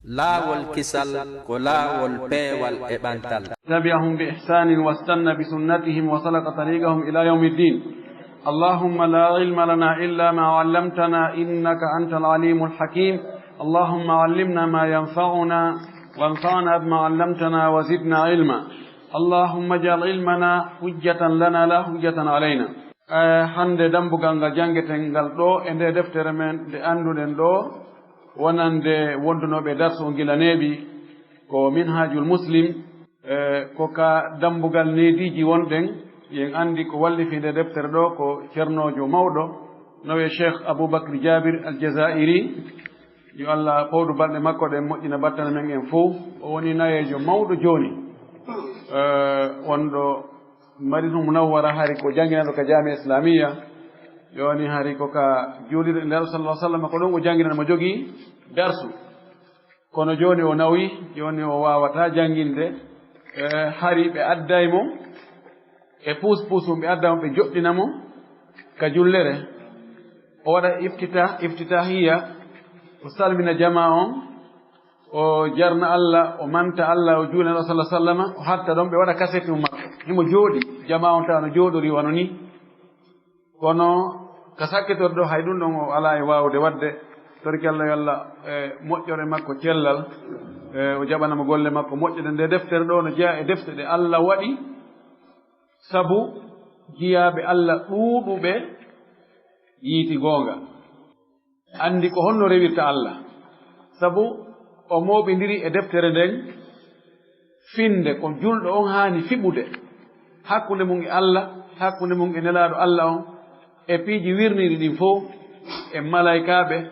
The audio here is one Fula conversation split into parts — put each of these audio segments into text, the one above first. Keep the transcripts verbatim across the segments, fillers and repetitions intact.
Laawol kisal ko laawol peewal e ɓantal. تبعهم بإحسان واستن بسنتهم وسلك طريقهم إلى يوم الدين. اللهم لا علم لنا إلا ما علمتنا إنك أنت العليم الحكيم. اللهم علمنا ما ينفعنا وانفعنا بما علمتنا وزدنا علما. اللهم اجعل علمنا حجة لنا لا حجة علينا. Eh, hannde dammbugal ngal janngeten ngal ɗo e nde deftere men nde annduɗen ɗo, wonande wondunooɓe darsu o gila neeɓi, ko Minhajul Muslim, eh, ko ka dammbugal neediiji wonɗen. Yen anndi ko wallifi nde deftere ɗo ko Ceernoojo mawɗo, nawee Cheikh Aboubacry Jabir Al Jazairi. Yo Allah fowdu balɗe makko ɗen, moƴƴina battane men en fow. O woni nayeejo mawɗo jooni, eh, wonɗo Madinatul Munawwara, hari ko jannginanɗo ka Jaami'a Islamiyya. Jooni hari ko ka juulirde Nelaaɗo sallallahu alaihi wasallam, ko ɗon o jannginana mo jogii darsu. Kono jooni o nawi, jooni o waawataa jannginde. Eh, hari ɓe adday mo, e puus puus mum ɓe adda mo, ɓe joɗɗina mo ka jullere. O waɗa iftita-, iftitaahiya, o salmina jamaa on, o jarna Allah, o manta Allah, o juulana Nelaaɗo sallallahu alaihi wasallam, o hatta ɗon, ɓe waɗa kaset mum makko. Himo jooɗi, jamaa on tawa no jooɗori wano ni. Kono ka sakkitorɗo hay ɗum ɗon o alaa e waawde waɗde. Torki Allah yo Allah, e moƴƴere makko cellal, e o jaɓana mo golle makko moƴƴe ɗe. Nde deftere ɗo no jeyaa e defte ɗe Allah waɗi sabu jiyaaɓe Allah ɗuuɗuɓe yiiti goonga. Anndi ko honno rewirta Allah. Sabu o mooɓindiri e deftere nden finnde ko julɗo on haani fiɓude hakkunde mum e Allah, hakkunde mum e Nelaaɗo Allah on, e piiji wirniiɗi ɗin fow, e malaykaaɓe,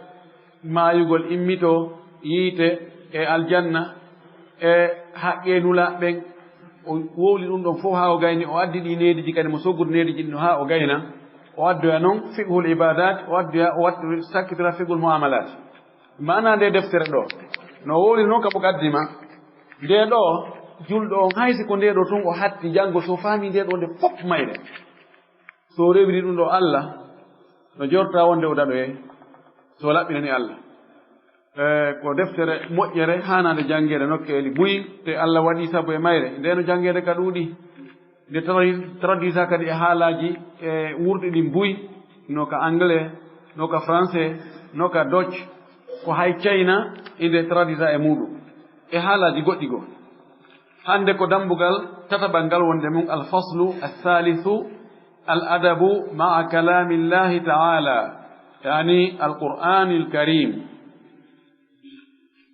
maayugol, immitoo, yiite, e aljanna, e haqqee nulaaɓe ɓen. O wowli ɗum ɗon fow haa o gayni, o addi ɗi neediiji kadi mo soggude neediiji ɗin haa o gayna. O addoya non fiqhul ibadat, o addoya, o wattu sakkitora fiqhul muamalat. Maana nde deftere ɗo, no wowli non ka muqaddima, nde ɗo julɗo on, hay si ko nde ɗo tun o hatti janngo, so faami nde ɗo nde fof mayre, so rewiri ɗum ɗo Allah, no jorta wonde o daɗoye, so laɓɓinani Allah. E, ko deftere moƴƴere, haanaande janngeede nokkeeli buy, te Allah waɗi sabu e mayre. Nde no janngeede ka ɗuuɗi. Nde tra-, traduisa kadi e haalaaji, e wurɗi ɗin buy, no ka anglais, no ka français, no ka Dutch, ko hay China inde traduisa e muuɗum. E haalaaji goɗɗi goo. Hannde ko dammbugal tataɓal ngal wonde mum, al faslu al thalithu, al adabu ma'a kalamillahi ta'ala, yani al Qur'anil Karim.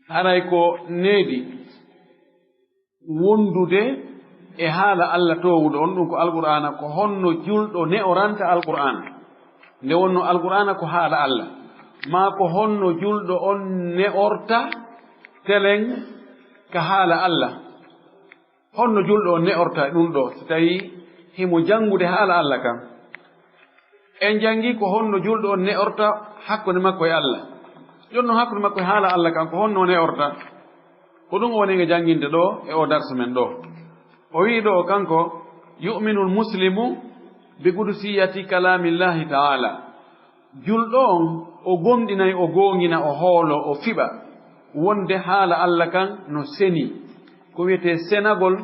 Haray ko needi wondude e haala Allah toowuɗo on, ɗum ko Alqur'aana, ko honno julɗo ne'oranta Alqur'aana. Nde wonno Alqur'aana ko haala Allah, maa ko honno julɗo on ne'orta telen ka haala Allah. Honno julɗo on ne'orta ɗum ɗo, si tawii himo janngude haala Allah kan? En janngi ko honno julɗo on ne'orta hakkunde makko e Allah. Jonno hakkunde makko e haala Allah kan, ko honno o ne'orta? Ko ɗum o woni e jannginde ɗo e o darsu men ɗo. O wi'i ɗo kanko, "Yu'minul muslimu bi qudusiyati kalamillahi ta'ala." Julɗo on, o gomɗinay, o goongina, o hoolo, o fiɓa wonde haala Allah kan no seni. Ko wiyetee senagol,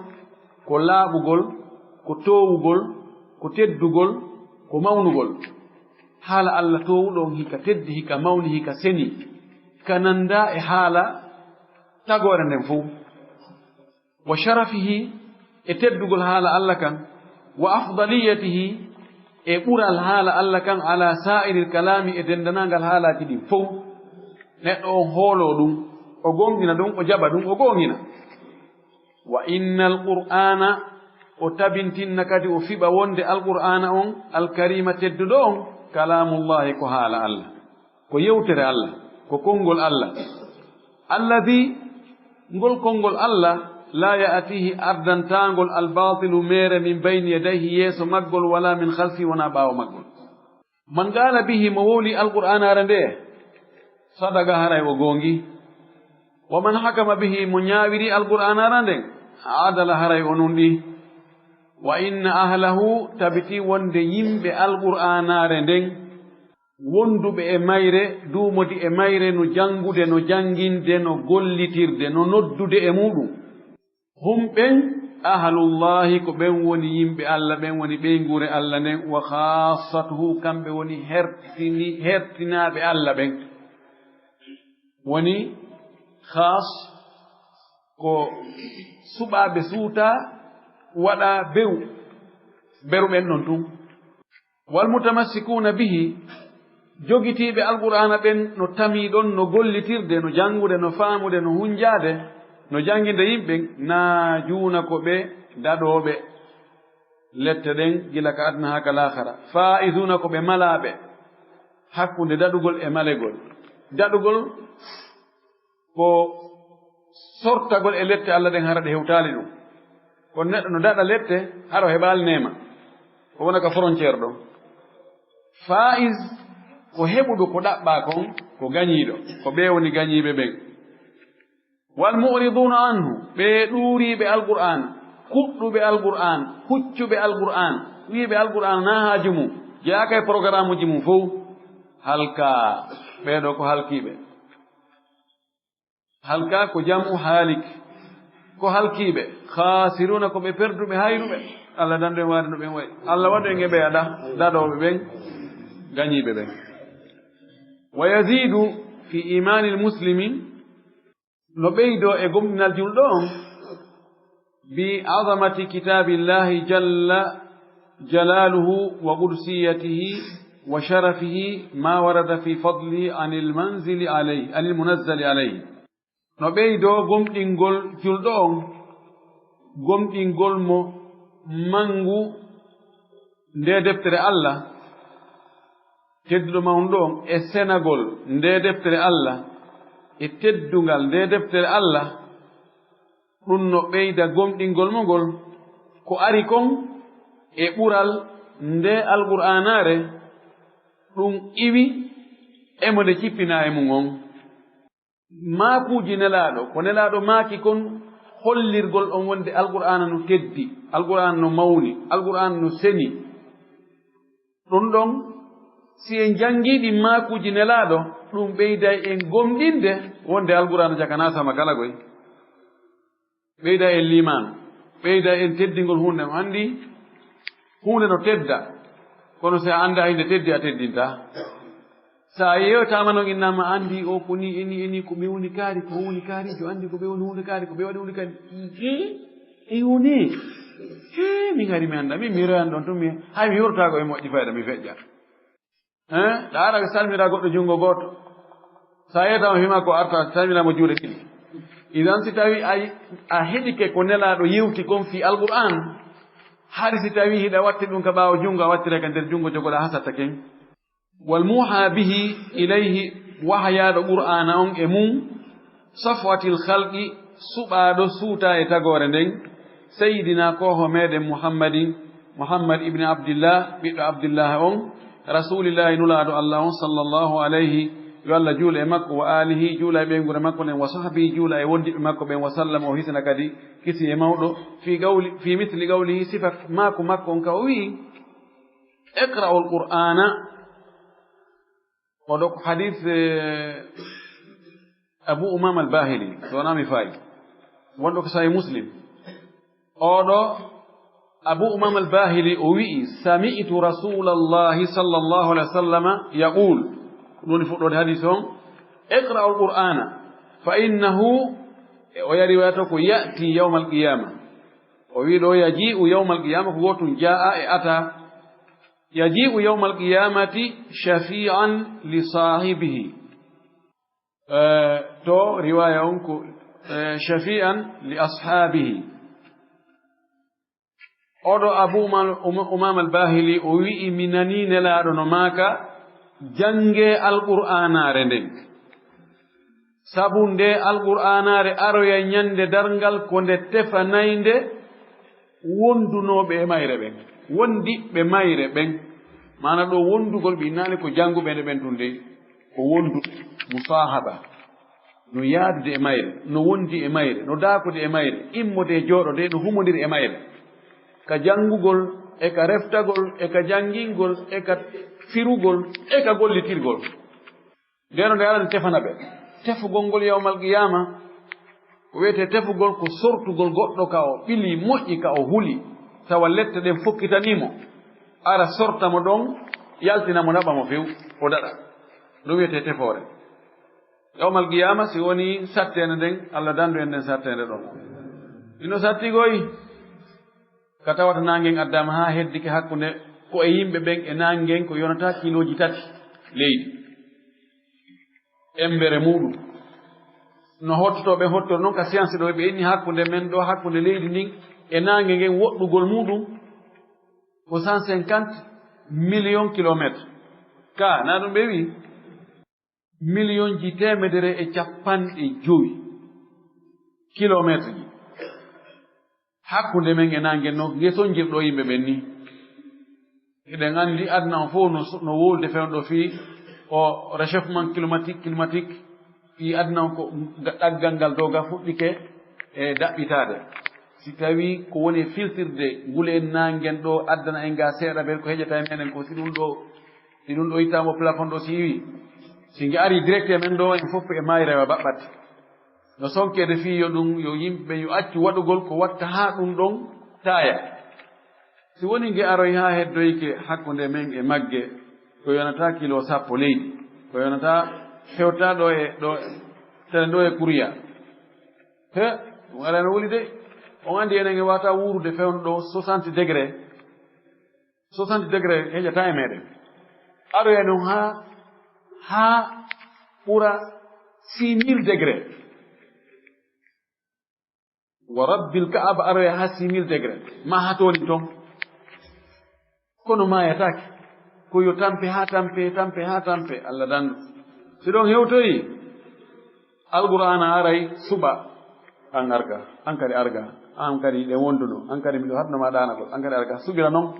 ko laaɓugol, ko toowugol, ko teddugol, ko mawnugol. Haala Allah toowuɗo on hika teddi, hika mawni, hika seni, ka nanda e haala tagoore nden fow. Wa sharafihi, e teddugol haala Allah kan, wa afdaliyatihi, e ɓural haala Allah kan, ala sa'iril kalami, e denndanangal haalaaji ɗin fow. Neɗɗo on hooloo ɗum, o gomɗina ɗum, o jaɓa ɗum, o goongina. Wa innal Qur'aana, o tabintinna kadi, o fiɓa wonde Alqur'aana on, Alkariima tedduɗo on, kalaamullaahi, ko haala Allah, ko yewtere Allah, ko konngol Allah. Alladhi, ngol konngol Allah, laa ya'tiihi, ardantaangol, albaatilu, meere, min bayni yadayhi, yeeso maggol, wala min khalfihi, wonaa ɓaawo maggol. Man qaala bihi, mo wowli Alqur'aanaare nde, sadaqa, haray o goongi. Wa man hakama bihi, mo ñaawiri Alqur'aanaare nden, adala, haray o nunɗi. Wa inna ahlahu, tabiti wonde yimɓe Alqur'aanaare nden, Wonduɓe e mayre, duumodi e mayre, no janngude, no jannginde, no gollitirde, no noddude e muuɗum. Hum ɓen, ahlullahi, ko ɓen woni yimɓe Alla, ɓen woni ɓeynguure Alla nden, wa khassatuhu, kamɓe woni hertini-, hertinaaɓe Alla ɓen. Woni khas ko suɓaaɓe suuta waɗa beru, beru ɓen ɗon tun. Wal mutamassikuuna bihi, jogitiiɓe Alqur'aana ɓen no tamii ɗon, no gollitirde, no janngude, no faamude, no hunjaade, no jannginde yimɓe, naajuuna ko ɓe daɗooɓe lette ɗen gila ka aduna haa ka laakara. Faa'izuuna ko ɓe malaaɓe hakkunde daɗugol e malegol. Daɗugol ko sortagol e lette Alla ɗen hara ɗe hewtaali ɗum. Kono neɗɗo no daɗa lette hara o heɓaali neema. Ko wona ka frontière ɗon. Faiz ko heɓuɗo ko ɗaɓɓaa kon, ko gañiiɗo. Ko ɓee woni gañiiɓe ɓen. Wal mu'riduuna anhu, ɓe ɗuuriiɓe Alqur'aan, kuɗɗuɓe Alqur'aan, huccuɓe Alqur'aan, wiiɓe Alqur'aan na haaju mum, jeyaaka e programuuji mum fow, halkaa. Ɓee ɗoo ko halkiiɓe. Halkaa ko jam'u haalik. Ko halkiiɓe, khaasiruuna, ko ɓe perduɓe, hayruɓe. Alla dandu en waade no ɓen wayi. Alla waɗu en e ɓe aɗa daɗooɓe ɓen, gañiiɓe ɓen. Wa yaziidu fi iimaanil muslimi, no ɓeydoo e gomɗinal julɗo on, bi azamati kitaabillahi jalla jalaaluhu wa qudsiyatihi wa sharafihi ma warada fi fadlihi anil manzili alayhi, anil munazzali alayhi. No ɓeydoo gomɗingol julɗo on, gomɗingol mo manngu nde deftere Alla, tedduɗo mawnuɗo on, e senagol nde deftere Alla, e teddungal nde deftere Alla, ɗum no ɓeyda gomɗingol mo ngol, ko ari kon e ɓural nde Alqur'aanaare, ɗum iwi e mo nde cippinaa e mum on. Maakuuji Nelaaɗo, ko Nelaaɗo maaki kon hollirgol on wonde Alqur'aana no teddi, Alqur'aana no mawni, Alqur'aana no seni. Ɗum ɗon, si en janngii ɗin maakuuji Nelaaɗo, ɗum ɓeyday en gomɗinde wonde Alqur'aana jakanaa sama kala koy. Ɓeyday en liimaanu, ɓeyday en teddingol huunde. Anndi huunde no tedda, kono si a anndaa hinde teddi, a teddintaa. Sa yeewtaama noon, innama anndi o ko ni, eni, eni, ko ɓe woni kaari, ko woni kaari, jo anndi ko ɓe woni huunde kaari, ko ɓe waɗi huunde kaari. Ii, e woni. Hee, min hari mi annda, min mi royan ɗon tun, mi, hay mi hurtaako e moƴƴi fayda, mi feƴƴa. Hee, ɗa ara salmira goɗɗo junngo gooto. Sa yeewtaama fima ko arta, salmira mo juuɗe ɗiɗi. Idan si tawi a, a heɗike ko Nelaaɗo yewti kon fii Alqur'aan, hari si tawi hiɗa watti ɗum ka ɓaawo junngo, a wattira ka nder junngo jogoɗa hasatta ken. Wal muuhaa bihi ilayhi, wahayaaɗo Qur'aana on e mum, safwatil khalqi, suɓaaɗo suuta e tagoore nden, Sayyidina kooho meɗen Muhammadin, Muhammad ibn Abdillah, ɓiɗɗo Abdillah on, Rasulillahi nulaaɗo Allah on, sallallahu alayhi, yo Allah juul e makko, wa alihi, juula e ɓeynguure makko nden, wa sahbihi, juula e wondiɓe makko ɓen, wa sallam, o hisina kadi, kisi e mawɗo, fi qawli, fi mithli qawlihi, sifa maaku makko on ka o wi'i, "Iqra'ul Qur'ana." Oɗo ko hadith, eh, Abu Umama al-Bahili, so wonaa mi faayi. Wonɗo ko Sahih Muslim. Oɗo Abu Umama al-Bahili o wi'i, "Sami'tu Rasulallahi sallallahu alaihi wasallam yaqul." Ɗum woni fuɗɗoode hadith on, "Iqra'ul Qur'ana, fa innahu," e o yari wato ko, "ya'ti yawmal qiyama." O wi'i ɗo, "Yaji'u yawmal qiyama," ko gotum ja'a e ata. "Yaji'u yawmal qiyamati shafi'an li sahibihi." Eh, to riwaya on ko, eh, "shafi'an li ashabihi." Oɗo Abu Umal-, Uma-, Umama al-Bahili, o wi'i, mi nani Nelaaɗo no maaka, "Jannge Alqur'aanaare nden. Sabu nde Alqur'aanaare aroya ñande darngal ko nde tefanaynde wondunooɓe e mayre ɓen, wondiɓɓe mayre ɓen." Maana ɗo wondugol ɓe innaali ko jannguɓe nde ɓen tun dey, ko wondu musahaba. No yaadude e mayre, no wondi e mayre, no daakude e mayre, immode e jooɗode, no humondiri e mayre. Ka janngugol, e ka reftagol, e ka janngingol, e ka firugol e ka gollitirgol. Ndeno nde Alla ne tefana ɓe. Tefugol ngol yawmal qiyaama, ko wiyetee tefugol, ko sortugol goɗɗo ka o ɓili moƴƴi, ka o huli, tawa lette ɗen fokkitanii mo, ara sorta mo ɗon, yaltina mo, naɓa mo few, o daɗa. Ɗum wiyetee tefoore. Yawmal qiyaama, si wonii satteende nden, Alla dandu en nden satteende ɗon. Hino sattigoy, ka tawata naangen addaama haa heddike hakkunde ko e yimɓe ɓen e naangen ko yonataa kilooji tati leydi. Embere muuɗum. No hottotooɓe hottori non ka science ɗo, ɓe inni hakkunde men ɗo, hakkunde leydi ndin e naange ngen woɗɗugol muuɗum ko cent cinquante millions kilomètres. Ka, na ɗum ɓe wi? Miliyonji teemedere e capanɗe jowi kilomeetreji hakkunde men e naange no nge sonjirɗo yimɓe ɓen ni. Eɗen anndi aduna on fof no, no wowlude fewndo fii o réchauffement climatique, climatique, fii aduna on ko ga-, ɗaggal ngal doga fuɗɗike e daɓɓitaade. Si tawii ko woni e filtirde ngule en naangen ɗo, addana en ga seeɗa, bel ko heƴata e meɗen ko si ɗum ɗo, si ɗum ɗo ittaama plafond ɗo, si iwi, si nge ari direct e men ɗo, en fof e maayi rewa baɓɓat. No sonkeede fii yo ɗum, yo yimɓe ɓen yo accu waɗugol ko watta haa ɗum ɗon taaya. Si woni nge aroy haa heddoyke hakkunde men e magge, ko yonataa kilo sappo leydi, ko yonataa fewta ɗo e, ɗo, tene ɗo e kuriya. He, ɗum ara no wuli de. On anndi enen e wata wuurude fewndo ɗo soixante degré. Soixante degré heƴata e meɗen. Aroya non haa, haa ɓura six mille degré. Wa rabbil Kaaba aroya haa six mille degré. Ma haa tooni ton. Kono maayataake. Ko yo tampe haa tampe, tampe haa tampe. Alla dandu. Si ɗon hewtoyi, Alqur'aana aray suɓa. An arga, an kadi arga, an kadi ɗen wonduno, an kadi miɗo haɗno ma ɗaanagol, an kadi arga. Suɓira non.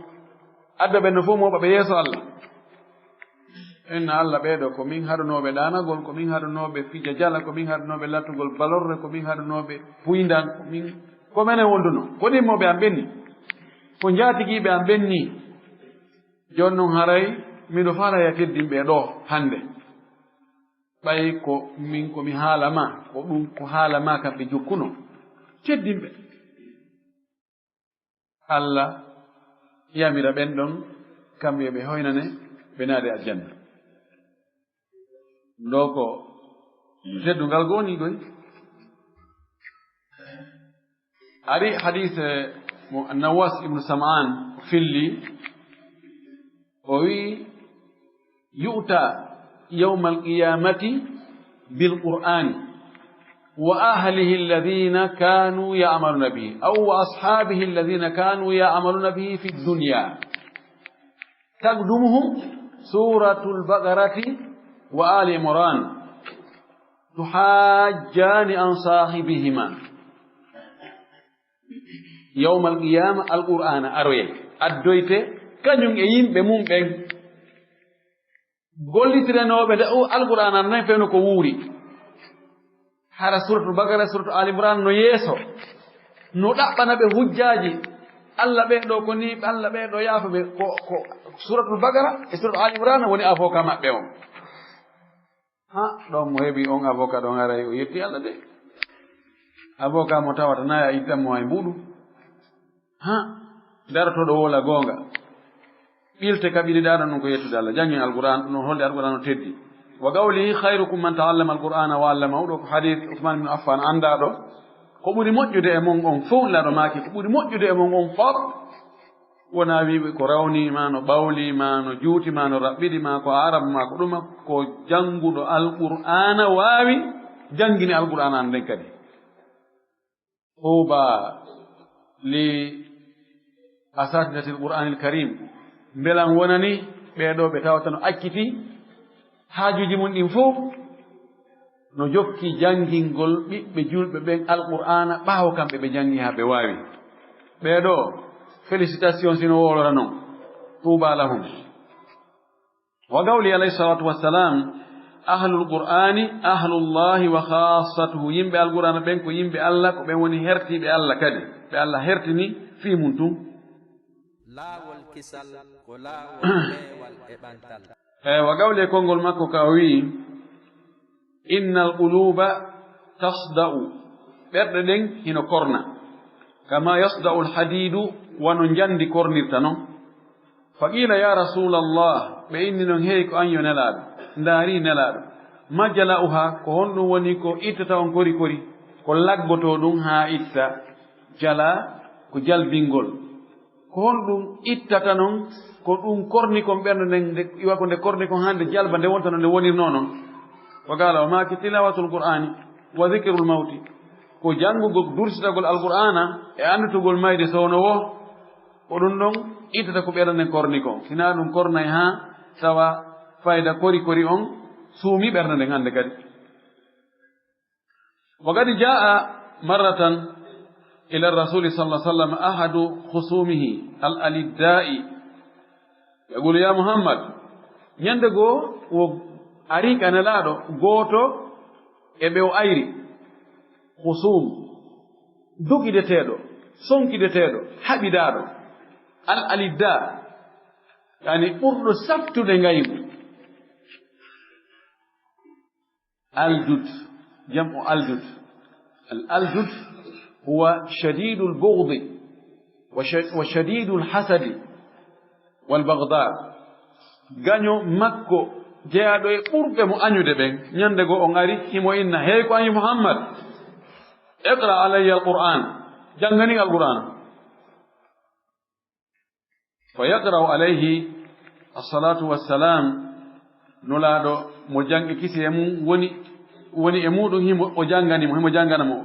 Adda ɓen no fof mooɓa ɓe yeeso Alla. Inna Alla ɓee ɗo, ko min haɗunooɓe ɗaanagol, ko min haɗunooɓe fija jala, ko min haɗunooɓe lattugol balorre, ko min haɗunooɓe puyndan, ko min, ko menen wonduno. Ko ɗimmoɓe am ɓen ni. Ko njaatigiiɓe am ɓen ni. Jooni non haray miɗo faalaya teddinɓe ɗo hannde. Ɓay ko min ko mi haala ma, ko ɗum ko haala ma kamɓe jokkuno. Teddinɓe. Alla yamira ɓen ɗon, kamɓe yo ɓe hoynane, ɓe naade aljanna. Ɗo ko teddungal goni goy. Ari hadis, eh, mo Nawas ibn Sam'an filli, o wi, "Yu'ta yawmal qiyamati bil Qur'ani wa ahlihi alladhina kanu ya'maluna bihi, aw wa ashabihi alladhina kanu ya'maluna bihi fid dunya. Taqdumuhu suratul Baqarati wa Ali Imran. Tuhajjani an sahibihima." Yawmal qiyama, Alqur'aana aroyay, addoyte, kañum e yimɓe mum ɓen. Gollitiranooɓe nde o Alqur'aana nen fewno ko wuuri. Hara Suratul Baqara, Suratul Ali Imran no yeeso. No ɗaɓɓana ɓe hujjaaji. Alla ɓee ɗo ko ni, Alla ɓee ɗo yaafo ɓe. Ko, ko Suratul Baqara e Suratul Ali Imran woni avocat maɓɓe on. Ha, ɗon mo heɓi on avocat ɗon haray o yetti Alla de. Avocat mo tawata na a ittan mo hay mbuɗu. Ha, dartoɗo wola goonga. Ɓilte kaɓiriɗaɗo ɗum ko yettude Alla. Janngen Alqur'an, ɗum holli Alqur'an no teddi. Wa qawlihi, "Khayrukum man ta'allama al-Qur'ana wa 'allamahu." Ɗo ko hadith Uthman bin Affan anndaɗo. Ko ɓuri moƴƴude e mon on fof, Nulaaɗo maaki, ko ɓuri moƴƴude e mon on fof, wona wiiɓe ko rawni, ma no ɓawli, ma no juuti, ma no raɓɓiɗi, ma ko Arab, ma ko ɗuma, ko jannguɗo Alqur'aana waawi janngini Alqur'aana an nden kadi. Tuuba li asatidatil Qur'aanil Karim. Mbelan wonani ɓee ɗoo ɓe tawata no acciti haajuuji mum ɗin fof, no jokki janngingol ɓiɓɓe julɓe ɓen Alqur'aana ɓaawo kamɓe ɓe janngi haa ɓe waawi. Ɓee ɗoo, félicitation si no wowlora non. Tuuba lahum. Wa qawli alayhi salatu wassalam, "Ahlul Qur'ani ahlullahi wa khassatuhu." Yimɓe Alqur'aana ɓen ko yimɓe Alla, ko ɓen woni hertiiɓe Alla kadi. Ɓe Alla hertini fii mum tun. Laawol kisal ko laawol peewal e ɓantal. E wa gawle konngol makko ka o wi'i, "Innal quluba tasda'u." Ɓerɗe ɗen hino korna. "Kama yasda'ul hadidu," wano njandi kornirta non. Fa qila, "Ya Rasulallah," ɓe inni non, "Hey, ko an yo Nelaaɗo, ndaari Nelaaɗo, ma jala'uha, ko honɗum woni ko ittata on kori kori, ko laggotoo ɗum haa itta?" Jala ko jalbingol. Ko honɗum ittata non ko ɗum korni kon ɓernde nden, nde, iwa ko nde korni kon hande jalba nde wonta no nde wonirnoo non? Wa qala, o maaki, "Tilawatul Qur'ani wa dhikrul mawti." Ko janngugol, dursitagol Alqur'aana e annditugol mayde sowno woo, ko ɗum ɗon ittata ko ɓernde nden korni kon. Sinaa ɗum kornay haa tawa fayda kori kori on suumi ɓernde nden hande kadi. Wa qad jaa marratan ila Rasuli sallallahu alaihi wasallam ahadu khusumihi al-alidda'i. Yaqulu, "Ya Muhammad," ñande goo o ari ka Nelaaɗo gooto e ɓe o ayri, khusum, dogideteeɗo, sonkideteeɗo, haɓidaaɗo, al-alidda, yani ɓurɗo sattude ngaygu. Aljud, jam'u aljud. Al-aljud huwa shadidul bughdi wa sha-, wa shadidul hasadi wal baghda. Gaño makko jeyaaɗo e ɓurɓe mo añude ɓen. Ñande goo on ari, himo inna, "Hey, ko an yo Muhammad, iqra alayya al-Qur'an, janngani al-Qur'an." Fa yaqra'u alayhi as-salatu was-salam, Nulaaɗo mo jam e kisiyee mum woni, woni e muuɗum, himo, o janngani mo, himo janngana mo.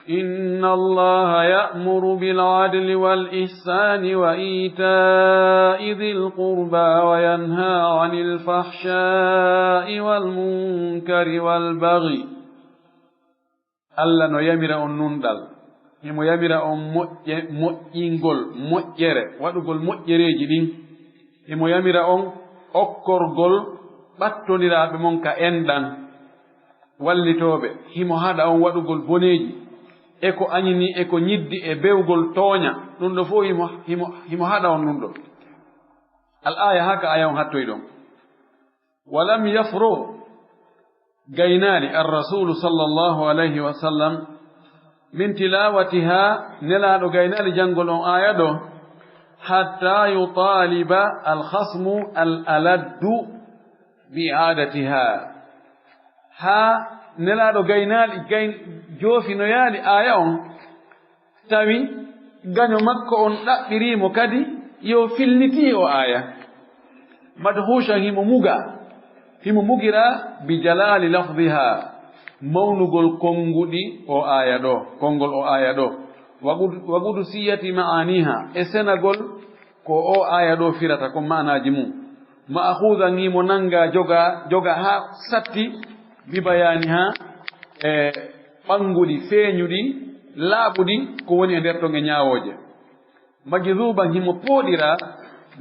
Inna Allaha ya'muru bil adli wal ihsani wa ita'i dhil qurba wa yanha anil fahsha'i wal munkari wal baghi. Alla no yamira on nunɗal, himo yamira on moƴƴe-, moƴƴingol, moƴƴere, waɗugol moƴƴereeji ɗin. Himo yamira on okkorgol ɓattondiraaɓe mon ka enɗan, wallitooɓe. Himo haɗa on waɗugol boneeji, e ko añini, e ko ñiddi, e bewgol tooña. Ɗum ɗo fof himo, himo, himo haɗa on ɗum ɗo. Al aaya, haa ka aaya on hattoy ɗon. Walam yafrugh, gaynaali ar-Rasuulu sallallahu alayhi wa sallam, min tilaawatihaa, Nelaaɗo gaynaali janngol on aaya ɗo, hattaa yutaaliba al-khasmu al-aladdu bi i'aadatihaa. Haa Nelaaɗo gaynaali, gay-, joofinoyaali aaya on, tawi gaño makko on ɗaɓɓirii mo kadi yo fillitii o aaya. Madhuushan, himo muga, himo mugira bi jalaali lafdihaa, mawnugol konnguɗi o aaya ɗo, konngol o aaya ɗo. Wa qud-, wa qudusiyati ma'aanihaa, e senagol ko o aaya ɗo firata, ko maanaaji mum. Ma'khuuzan, himo nannga, joga, joga haa satti, bi bayaanihaa, e ɓannguɗi, feeñuɗi, laaɓuɗi, ko woni e nder ton e ñaawooje. Majzuuban, himo pooɗira,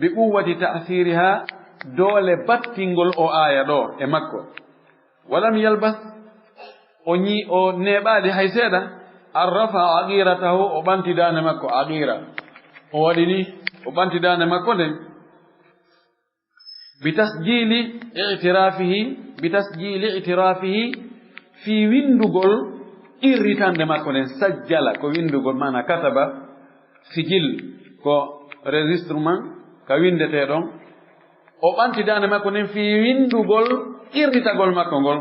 bi quwwati ta'siirihaa, doole battingol o aaya ɗo e makko. Walam yalbas, o ñi-, o neeɓaali hay seeɗa, an rafa'a aqiiratahu, o ɓanti daande makko, aqiira. O waɗi ni, o ɓanti daande makko nden. Bi tasjiili i'tiraafihi, bi tasjiili i'tiraafihi, fii winndugol qirritannde makko nden, sajjala ko winndugol, maana kataba, sijil ko registrement, ka winndetee ɗon. O ɓanti daande makko nden fii winndugol qirritagol makko ngol.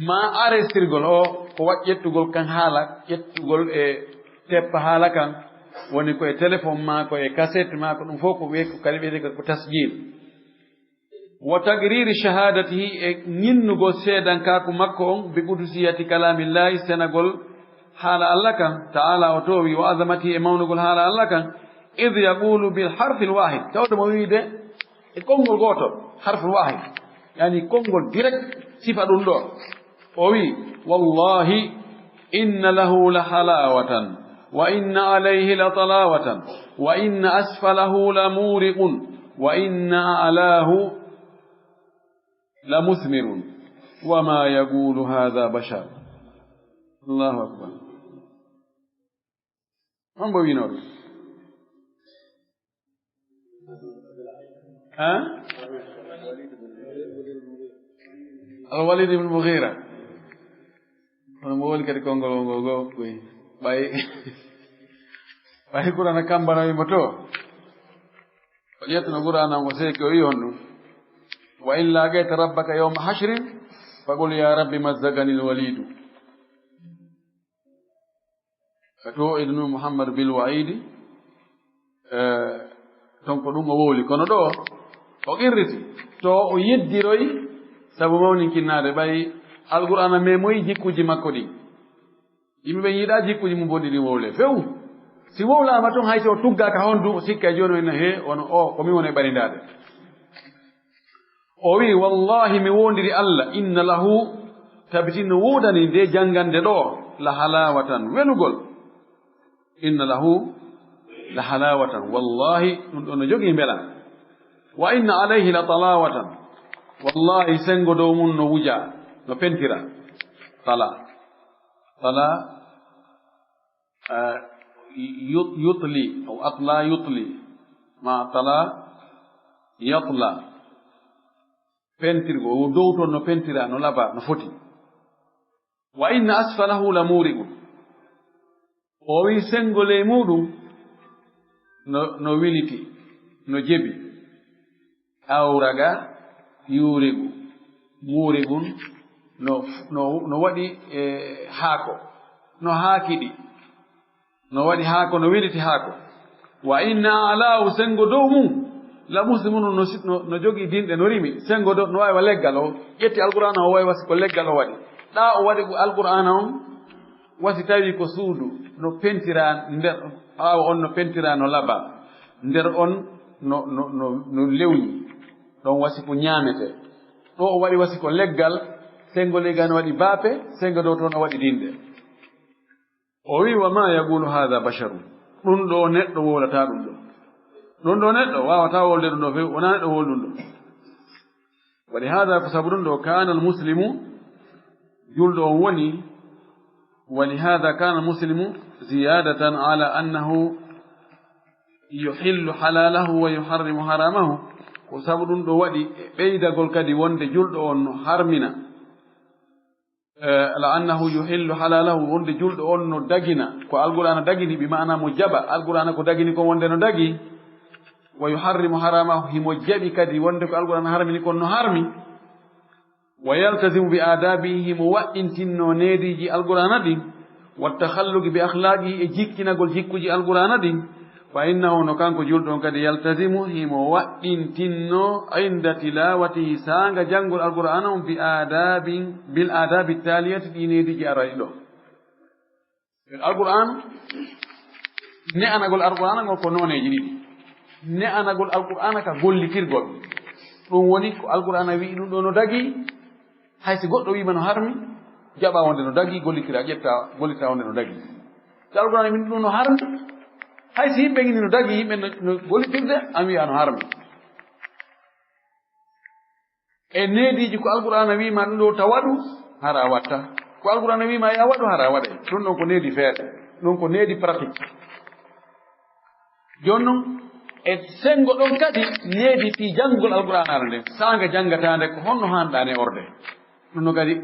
Maa arestirgol o, ko waɗ ƴettugol kan haala, ƴettugol e teppa haala kan, woni ko e téléphone maa, ko e cassette maa, ko ɗum fof ko wiye, ko kadi wiyetee ko tasjil. Wa taqriri shahadatihi, e ñinnugol seedankaaku makko on, bi qudusiyati kalamillahi, senagol haala Alla kan, ta'ala o toowi, wa azamatihi, e mawnugol haala Alla kan, id yaqulu bil harfil wahid, tawde mo wiide e konngol gootol, harful wahid, yani konngol direct, sifa ɗum ɗo. O wi, "Wallahi, inna lahu la halawatan, wa inna alayhi la talawatan, wa inna asfalahu la muriqun, wa inna a'lahu la musmirun, wa ma yaqulu hadha bashar." Allahu akbar. Hombo wiino ɗum? Ha? Al-Walid ibn Mughira. Kono mo woni kadi konngol ngo, ngo, koy. Ɓay, ɓay Qur'aana kambana wi mo to. O ƴettuno Qur'aana o seeki o wi honɗum. "Wa in laaqayta rabbaka yawma hashrin, faqul ya rabbi mazzagani al-walidu." Ka to o idnu Muhammad bil wa'idi, eh, ton ko ɗum o wowli. Kono ɗo, o qirriti. To o yeddiroy, sabu mawninkinnaade ɓay Alqur'aana memoyi jikkuuji makko ɗin. Yimɓe ɓen yiɗaa jikkuuji mum bonɗi ɗin wowle. Few. Si wowlaama tun, hay si o tuggaaka hondu, o sikka e jooni o inna, "He, ono o, ko min woni e ɓarindaade." O wi'i, "Wallahi, mi wondiri Allah, inna lahu, tabitin no woodani nde janngande ɗo, la halawatan, welugol. Inna lahu la halawatan, wallahi, ɗum ɗo no jogii mbelan. Wa inna alayhi la talawatan, wallahi, senngo dow mum no wuja, no pentira." Tala. Tala, eh, yut-, yutli, aw atla yutli, ma tala yatla. Pentirgo, o dow toon no pentira, no laba, no foti. "Wa inna asfalahu la muri'un." O wi senngo ley muɗum no, no wiliti, no jebi. Awraga yurigu, murigun no, no, no waɗi, eh, haako, no haakiɗi. No waɗi haako, no wiliti haako. "Wa inna alaahu", senngo dow mum, "la muslimun", no si-, no, no jogii dinɗe, no rimi. Senngo dow, no wayi wa leggal o. Ƴetti Alqur'aana o wayi wa si ko leggal o waɗi. Ɗa o waɗi ko Alqur'aana on, wa si tawi ko suudu, no pentira nder, ɓaawo on no pentira no laba. Nder on no, no, no, no lewñi. Ɗon wa si ko ñaamete. Ɗo o waɗi wa si ko leggal, senngo leggal no waɗi baape, senngo dow toon o waɗi dinɗe. O wi, "Wa ma yaqulu hadha basharun." Ɗum ɗo neɗɗo wowlata ɗum ɗo. Ɗum ɗo neɗɗo wawata wolde ɗum ɗo few, wona neɗɗo wowli ɗum ɗo. Wa li hadha, ko sabu ɗum ɗo, kana al muslimu, julɗo on woni, wa li hadha kana al muslimu ziyadatan ala annahu yuhillu halalahu wa yuharrimu haramahu. Ko sabu ɗum ɗo waɗi e ɓeydagol kadi wonde julɗo on no harmina. Eh, la annahu yuhillu halalahu, wonde julɗo on no dagina ko Alqur'aana dagini, bi maana mo jaɓa Alqur'aana ko dagini kon wonde no dagi, wa yuharrimu haramahu, himo jaɓi kadi wonde ko Alqur'aana harmini kon no harmi, wa yaltazimu bi adabihi, himo waɗɗintinno neediiji Alqur'aana ɗin, wa takhalluqi bi akhlaqihi, e jikkinagol jikkuji Alqur'aana ɗin, fa innahu, no kanko julɗo on kadi, yaltazimu, himo waɗɗintinno, inda tilawatihi, saanga janngol Alqur'aana on, bi adabin, bil adabi taliyati, ɗi neediiji aray ɗo. Alqur'aan, ne'anagol Alqur'aana ngol ko nooneeji ɗiɗi. Ne'anagol Alqur'aana ka gollitirgol. Ɗum woni ko Alqur'aana wi'i ɗum ɗo no dagi, hay si goɗɗo wi'ima no harmi, jaɓa wonde no dagi, gollitira, ƴetta, gollita wonde no dagi. So Alqur'aana wi'i ɗum no harmi, hay si yimɓe ngini no dagi, yimɓe no, no gollitirde, an wi'a no harmi. E neediiji ko Alqur'aana wi'ima ɗum ɗo ta waɗu, hara a watta. Ko Alqur'aana wi'ima ya waɗu, hara a waɗay. Ɗum ɗon ko needi feere. Ɗum ko needi pratique. Jooni non, e senngo ɗon kadi needi fii janngugol Alqur'aana nden. Saanga janngata nde, ko honno haanɗaa ne orde? Ɗum no kadi,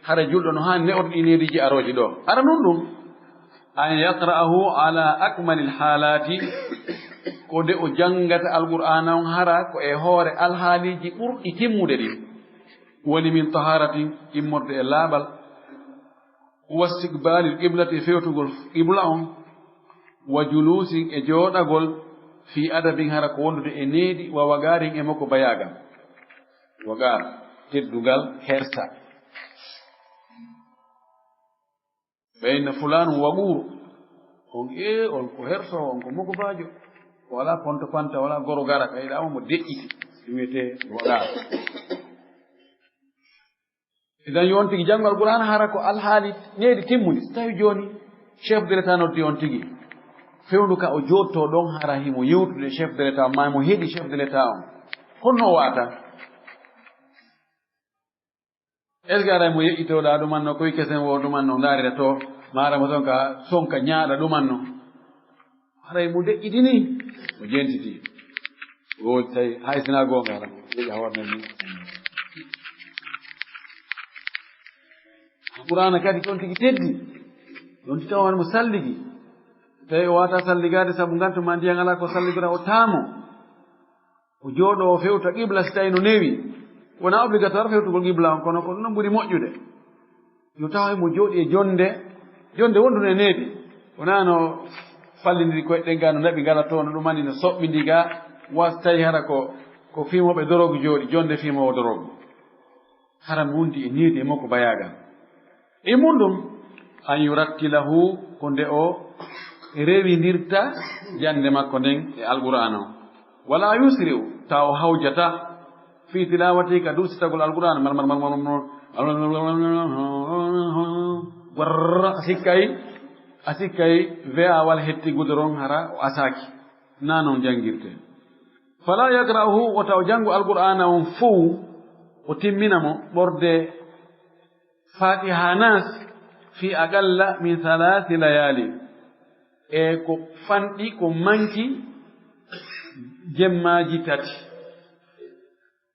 hara julɗo no haani ne orde ɗi neediiji arooji ɗo. Hara non ɗum, an yaqra'ahu ala akmalil haalati, ko nde o janngata Alqur'aana on hara ko e hoore alhaaliiji ɓurɗi timmude ɗin. Woni min taharatin, immorde e laaɓal, wa istiqbalil qiblati, e fewtugol qibla on, wa julusin, e jooɗagol, fi adabin, hara ko wondude e needi, wa waqarin, e makko bayaagal. Waqar, teddungal, hersa. Fa inna fulanun waquur. On, ee, on ko herso, on ko mokobaajo. Wala ponto panta, wala goro gara, kay ɗa on mo deƴƴiti. Ɗum wiyetee waqar. Idan yo on tigi janngo Alqur'aana hara ko alhaali needi timmuɗi. So tawi jooni chef de l'État noddi on tigi. Fewndu ka o jooɗtoo ɗon hara himo yewtude chef de l'État, maa mo heɗi chef de l'État on. Honno o wa'ata? Est-ce que aray mo yeƴƴitooɗaa ɗumanno, koy kesen wo ɗumanno ndaarira to, maara mo ton ka sonka ñaaɗa ɗumanno? Haray mo deƴƴitini, mo jentiti. Woodi tawi hay sinaa goonga, hara yeeƴa hoore men ni. Alqur'aana kadi ko on tigi teddi. Ɗon ti tawa mo salligi. Tawi o waata salligaade sabu ngantu ma ndiyan alaa ko salligora o taamo. O jooɗo o fewta qibla si tawi no newi. Wona obligatoire fewtugol qibla on, kono ko ɗum ɓuri moƴƴude. Yo tawa mo jooɗi e jonde, jonde wondude e needi. Wona no fallindiri koye ɗen ga no naɓi ngala to, no ɗum ani no soɓɓindi ga, wa so tawi hara ko, ko fimoɓe dorogu jooɗi, jonde fimowo dorogu. Hara mo wondi e needi e makko bayagal. E mum ɗum, an yurattilahu, ko nde o rewindirta jannde makko nden e Alqur'aana o. Wala yusri'u, taw hawjata, fi tilawati, ka dursitagol Alqur'aana, mar, mar, mar, mar, mar, warra, a sikkay, a sikkay, we'awal hetti gudoron hara o asaaki. Na non janngirte. Fala yaqra'uhu, wota o janngu Alqur'aana on fow, o timmina mo ɓorde Fatiha Nas fi aqalla min thalathi layali, e ko fanɗi, ko manki jemmaaji tati.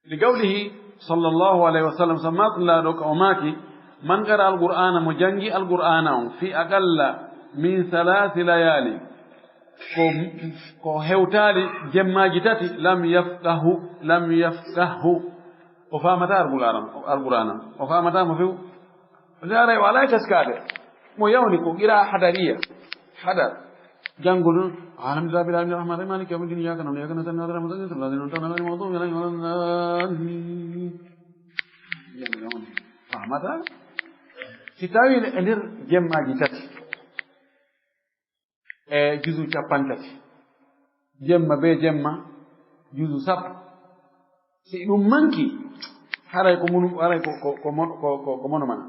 Li qawlihi sallallahu alayhi wa sallam, sabu maako Laaɗo ka o maaki, man qara Alqur'aana, mo janngi Alqur'aana on, fi aqalla min thalathi layali, ko, ko hewtaali jemmaaji tati, lam yafqahu, lam yafqahu. O faamata Alqur'aana, Alqur'aana. O faamata mo few. O si aray o alaa e taskaade. Mo yawni ko qira hadariya. Hadar. Janngo ɗum. Alhamdulillahi rabbil alamin, arrahmanir rahim, maliki yawmiddin, iyyaka na'budu wa iyyaka nasta'in, ihdinas siratal mustaqim, siratal ladzina an'amta alaihim, ghayril maghdubi alaihim waladdallin. Faamata? Si tawi e nder jemmaaji tati. E juzu cappanɗe tati. Jemma be jemma, juzu sappo. Si ɗum manki, haray ko munu-, haray ko, ko, ko mon-, ko, ko, ko mono mana.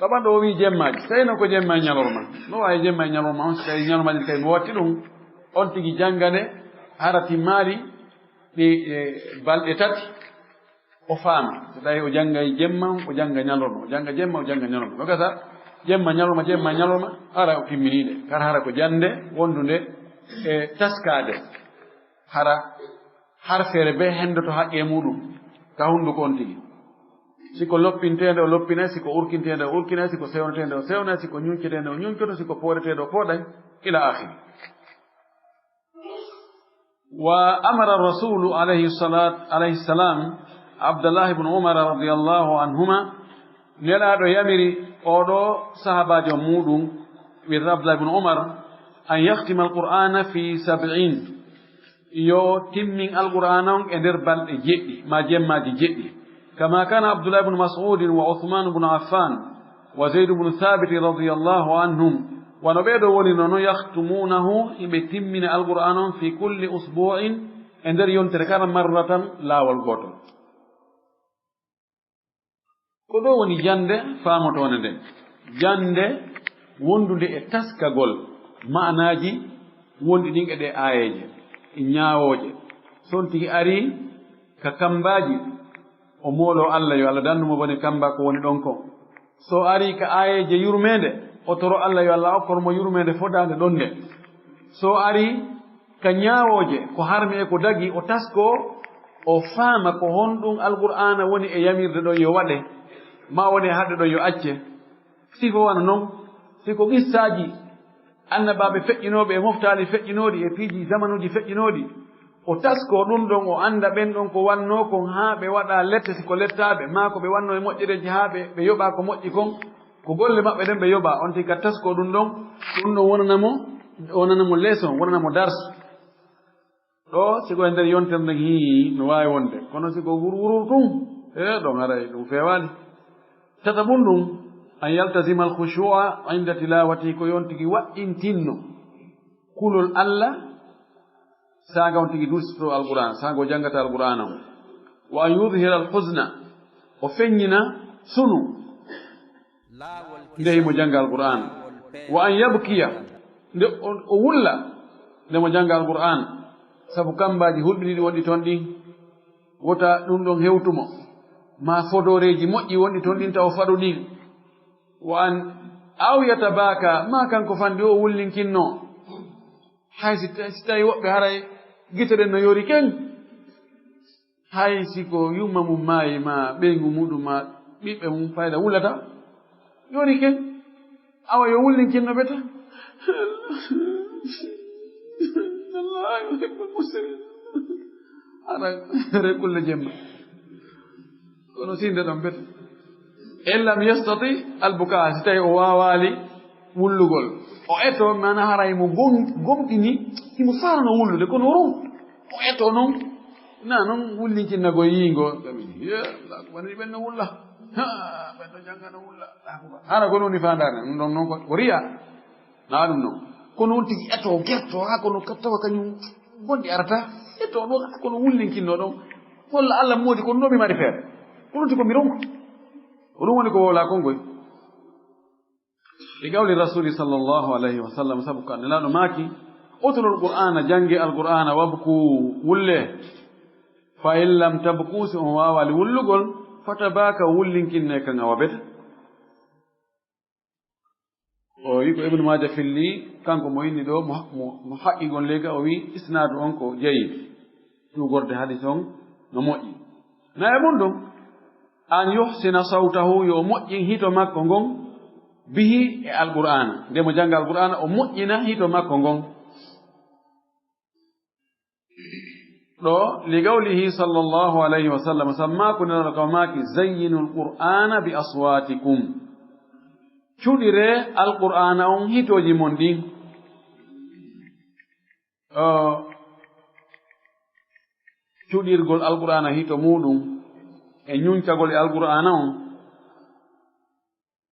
Ɗaɓɓanɗo o wi'i jemmaaji, tawi no ko jemma e ñalorma. No waawi jemma e ñalorma on, si tawi ñalorma ɗin tawi mi watti ɗum, on tigi janngane, hara timmaali ɗi, e, balɗe tati. O faama. So tawi o janngay jemma, o jannga ñalorma, o jannga jemma, o jannga ñalorma. No gasa, jemma, ñalorma, jemma, ñalorma, hara o timminiiɗe. Kar hara ko jannde wondunde e taskaade. Hara harfeere be henndoto haqqe muɗum ka hunnduko on tigi. Si ko loppinteende, o loppinay, si ko urkinteende, o urkinay, si ko sewneteende, o sewnay, si ko ñuñceteende, o ñuñcoto, si ko pooɗeteende, o pooɗay, ila akhiri. Wa amara rasulu alayhi salat, alayhi salam, Abdallah ibn Umar radiyallahu anhuma, Nelaaɗo yamiri oɗo sahabaajo muɗum, wi'eteeɗo Abdallah ibn Umar, an yahtima al-Qur'ana fi sab'in, yo timmin Alqur'aana on e nder balɗe jeɗɗi, ma jemmaaji jeɗɗi. Kama kana Abdullah ibn Mas'ud wa Uthman ibn Affan wa Zayd ibn Thabit radiyallahu anhum. Wano ɓeeɗo woni nono, yahtumunahu, hiɓe timmina Alqur'aana on fi kulli usbu'in, e nder yontere kala, marratan, laawol gootol. Ko ɗo woni jannde faamotoonde nde. Jannde wondunde e taskagol ma'anaaji wonɗi ɗin e ɗe aayeeje, e ñaawooje. So on tigi arii ka kammbaaji, o mooloo Alla, yo Alla dandu mo bone kammbaa ko woni ɗon kon. So arii ka aayeeje yurmeende, o toroo Alla, yo Alla okkor mo yurmeende fodaande ɗon nde. So arii ka ñaawooje, ko harmi e ko dagi, o taskoo, o faama ko honɗum Alqur'aana woni e yamirde ɗon yo waɗe, maa woni e haɗde ɗon yo acce. Sifo wano non, si ko qissaaji annabaaɓe feƴƴinooɓe e moftaali feƴƴinooɗi e piiji zamanuuji feƴƴinooɗi, o taskoo ɗum ɗon, o annda ɓen ɗon ko wannoo kon haa ɓe waɗa lette si ko lettaaɓe, maa ko ɓe wannoo e moƴƴereeji haa ɓe, ɓe yoɓa ko moƴƴi kon, ko golle maɓɓe ɗen ɓe yoɓa, on tigi ka taskoo ɗum ɗon, ɗum ɗon wonana mo, wonana mo leçon, wonana mo darsu. Ɗo, si ko e nder yontere nden, hii, no waawi wonde. Kono si ko wurwurur tun, e, ɗon haray ɗum feewaali. Tataɓun ɗum, an yaltazima al-khushu'a inda tilawati, ko yo on tigi waɗɗintinno kulol Alla, saaga on tigi dursito Alqur'aan, saaga o janngata Alqur'aana on. Wa an yudhhira al-huzna, o feññina sunu. Nde himo jannga Alqur'aana. Wa an yabkiya, nde o, o wulla, nde mo jannga Alqur'aana. Sabu kammbaaji hulɓiniiɗi wonɗi ton ɗin, wota ɗum ɗon hewtu mo. Maa fodooreeji moƴƴi wonɗi ton ɗin taw faɗu ɗin. Wa an, aw yatabaka, maa kanko fanndi o wullinkinno. Hay si, si tawi woɓɓe haray gite ɗen no yori ken. Hay si ko yumma mum maayi ma ɓeyngu muɗum ma ɓiɓɓe mum fayda wullata. Yori ken. Awa yo wullinkinno ɓe tan. Allah yuhibbul muslimin. Ara rekulle jemma. Kono sinde ɗon bet. In lam yastati albuka, si tawi o waawaali wullugol. O eto, mana haray mo gom-, gomɗini, himo faarano wullude, kono ron. O eto non, na non wullinkinna go yiingo. Tawi, ye, la ko wani ɓen no wulla. Ha, ɓen no jangano wulla. Hana ko non ni faandaare, ɗum ɗon non ko, ko riya. Na ɗum non. Kono on tigi eto, gerto, ha kono ka tawa kañum bonɗi arata. Eto ɗo, ha kono wullinkinno ɗon. Walla Allah moodi, kono ɗo mi mari feere. Kono ti ko mi ronko. Ko ɗum woni ko wowla kongoy. E gawli Rasuli sallallahu alayhi wa sallam, sabu ko Nelaɗo maaki, "Utlul Qur'ana, jange Al-Qur'ana, wabku, wulle. Fa in lam tabku, si on waawali wullugol, fatabaka, wullinkinne kan a wabeta." O wi ko Ibnu Maaja filli, kanko mo inni ɗo, mo, mo, mo haqqi gon leyka, o wi isnaadu on ko jayid. Tuugorde hadis on no moƴƴi. Na e mum ɗum, an yuhsina sawtahu, yo moƴƴin hito makko ngon, bihi, e Alqur'aana. Nde mo jannga Alqur'aana, o moƴƴina hito makko ngon. Ɗo, li qawlihi sallallahu alayhi wa sallam, sammaku Nelaaɗo ka maaki, "Zayyinul Qur'aana bi aswaatikum." Cuɗiree Alqur'aana on hitooji mon ɗin. Ɗo, cuɗirgol Alqur'aana hito muuɗum e ñuncagol e Alqur'aana on.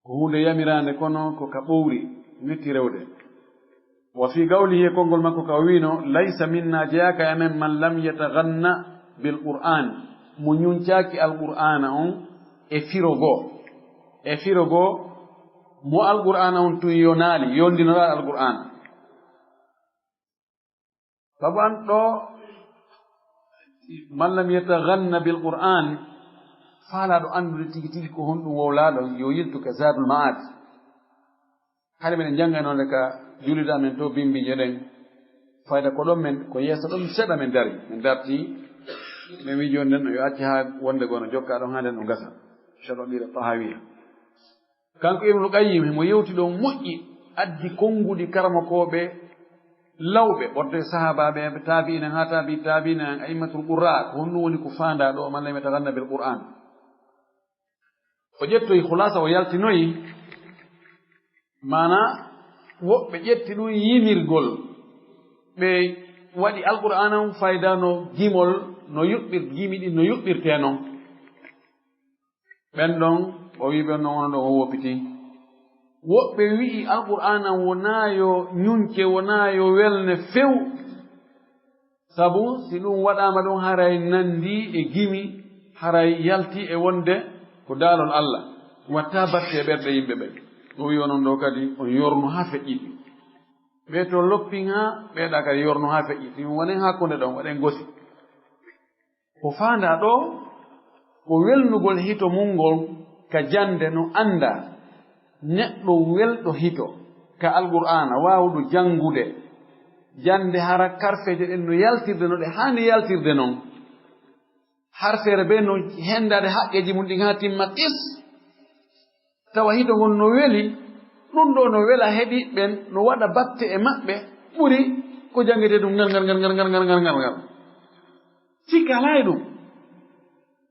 Ko huunde yamiraande, kono ko ka ɓowri, metti rewde. Wa fi qawlihi, e konngol makko ka o wiino, "Laysa minna, jeyaaka e amen, man lam yataganna bil Qur'an," mo ñuncaaki Alqur'aana on e firo goo. E firo goo, mo Alqur'aana on tun yonaali, yondinoraa Alqur'aana. Sabu an ɗo, man lam yataganna bil Qur'an, faalaaɗo anndude tigi tigi ko honɗum wowlaaɗo, yo yiltu ka Zadul Ma'ad. Hade meɗen jannganoonde ka juulirde amen to bimbiije ɗen, fayda ko ɗon men, ko yeeso ɗon seeɗa men dari, men darti, men wi jooni nden yo acce haa wonde goo no jokka ɗon haa nden no gasa. Sharh Aqida Tahawiya. Kanko Ibnul Qayyim, himo yewti ɗon moƴƴi, addi konnguɗi karamokooɓe lawɓe, ɓorde sahaabaaɓe en, taabi'ina en, haa taabi'i taabi'ina en, a'immatul qurra, ko honɗum woni ko faandaa ɗo, man lam yataganna bil Qur'an. O ƴettoyi khulasa, o yaltinoyi, maana woɓɓe ƴetti ɗum yimirgol, ɓe waɗi Alqur'aana on fayda no gimol, no yuɓɓir-, gimi ɗin no yuɓɓirtee non. Ɓen ɗon, o wi'i ɓen ɗon, onon ɗon on woppitii. Woɓɓe wi'i Alqur'aana wonaa yo ñunce, wonaa yo welne few. Sabu si ɗum waɗaama ɗum, haray nanndi e gimi, haray yalti e wonde ko daalol Alla. Watta batte e ɓerɗe yimɓe ɓen. O wi'i onon ɗo kadi on yornu haa feƴƴiti. Ɓee to loppin haa, ɓee ɗa kadi yornu haa feƴƴiti. Ɗum wonen hakkunde ɗon, waɗen gosi. Ko faandaa ɗo, ko welnugol hito mum ngol ka jannde no anndaa. Neɗɗo welɗo hito ka Alqur'aana, waawuɗo janngude. Jannde hara karfeeje ɗen no yaltirde no ɗe haani yaltirde non. Harfeere bee no henndaade haqqeeji mum ɗin haa timma tis. Tawa hito ngon no weli, ɗum ɗo no wela heɗiiɓe ɓen, no waɗa batte e maɓɓe, ɓuri ko janngetee ɗum ngal, ngal, ngal. Sikka alaa e ɗum.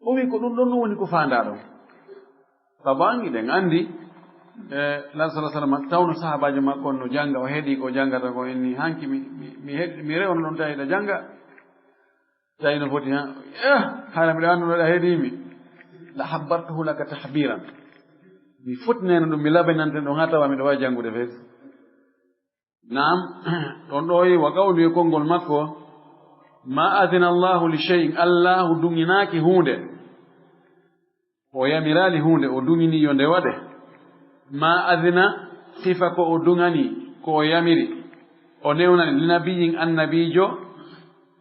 O wi'i ko ɗum ɗon no woni ko faandaa ɗon. Sabu an, hiɗen anndi, e, Nulaaɗo sallallahu alaihi wasallam, tawno sahaabaajo makko on no jannga, o heɗii ko janngata ko inni, hanki mi, mi, mi heɗ-, mi rewno ɗon tawi hiɗa jannga. Tawi no foti, ha? Eh, hara miɗo annduno ɗa heɗii mi. La habbartuhu laka tahbiran. Mi fotinayno ɗum, mi labanante ɗum, haa tawa miɗo waawi janngude fees. Naam, ɗon ɗo e wa qawli e konngol makko, "Ma adina Allahu li shay'in," Allaahu duŋinaaki huunde. O yamiraali huunde, o duŋini yo nde waɗe. "Ma adina," sifa ko o duŋani, ko o yamiri. O newnani, "Li nabiyyin," annabiijo,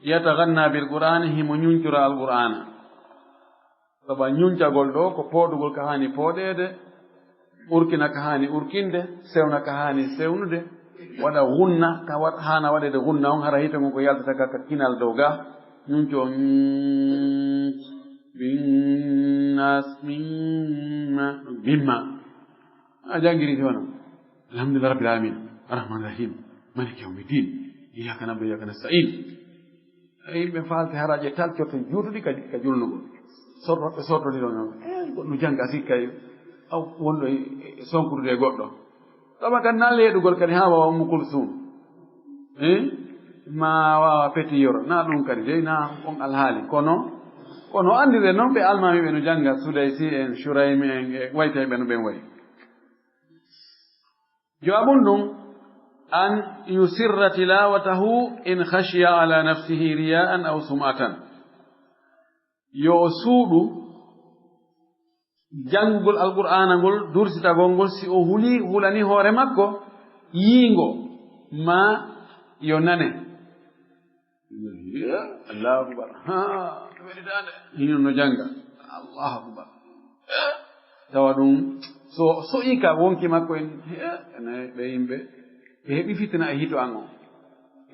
"yataganna bil Qur'aani," himo ñuncura Alqur'aana. Sabu ñuncagol ɗo ko pooɗugol ka haani pooɗeede, urkina ka haani urkinde, sewna ka haani sewnude, waɗa gunna ka wa-, haana waɗeede gunna on, hara hito ngon ko yaltata ka, ka kinal dow ga. Nun to, mm, bin nas, mimma, mimma. A jangiri ti wano. Alhamdulillah rabbil alamin. Arrahman rahim. Maliki yawmiddin. Iyyaka na'budu wa iyyaka nasta'in. E yimɓe faalti haraaji e tal cotto juutuɗi ka, ka julnugol. Sorto, ɓe sortodi ɗon, eh, goɗɗo janga si kay, aw, wonɗo e, e sonkude e goɗɗo. Ɗoma kadi na leeɗugol kadi haa wawa Ummu Kulsum. Eh? Ma wawa Petit Yoro. Na ɗum kadi dey na on alhaali. Kono, kono andire noon ɓe almaami ɓe no janga Sudaysi en, Shuraymi en, e waytay ɓe no ɓen wayi. Jawabun ɗum, an yusirra tilawatahu in khashiya ala nafsihi riya'an aw sum'atan. Yo o suuɗu janngugol Alqur'aana ngol, dursitagol ngol, si o huli, hulani hoore makko yiingo, ma yo nane. Allahu akbar. Ha, welitaande. Hino no jannga. Allahu akbar. Tawa ɗum, so, so ika wonki makko en, he, ene ɓe yimɓe, ɓe heɓi fitina e hito an on.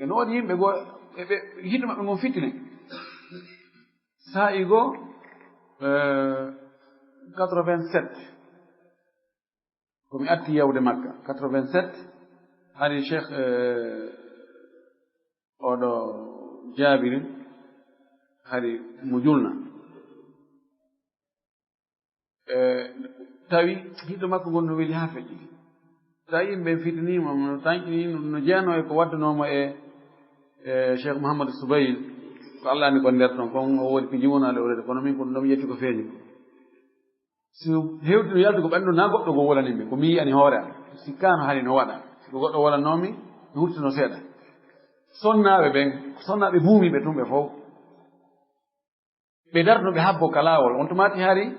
E no waɗi yimɓe goo, e ɓe, hito maɓɓe ngon fitine. Saa'i goo, eh, quatre-vingt-sept, ko mi atti yawde Makka, quatre-vingt-sept, hari Cheikh, eh, oɗo Jaabiri, hari mo julna. Eh, tawi hiɗo makko ngon no weli haa feƴƴi. Tawi yimɓe fitiniima, no tanƴini, no, no jeyanoo e ko waddunoomo e, e Cheikh Mouhamadou Soubayl, ko Allah ni ko nder ton, kon o woodi ko jiwonaa le o rede, kono min ko ɗum ɗon yetti ko feeñi ko. Si hewti no yaltu ko ɓanndo, na goɗɗo go wolani mi, ko mi yi'ani hoore am. Si kaano hani no waɗa, si ko goɗɗo wolanoo mi, mi hurtino seeɗa. Sonnaaɓe ɓen, sonnaaɓe buumi ɓe tun ɓe fow. Ɓe darno ɓe habbo ka laawol. On tuma ti hari,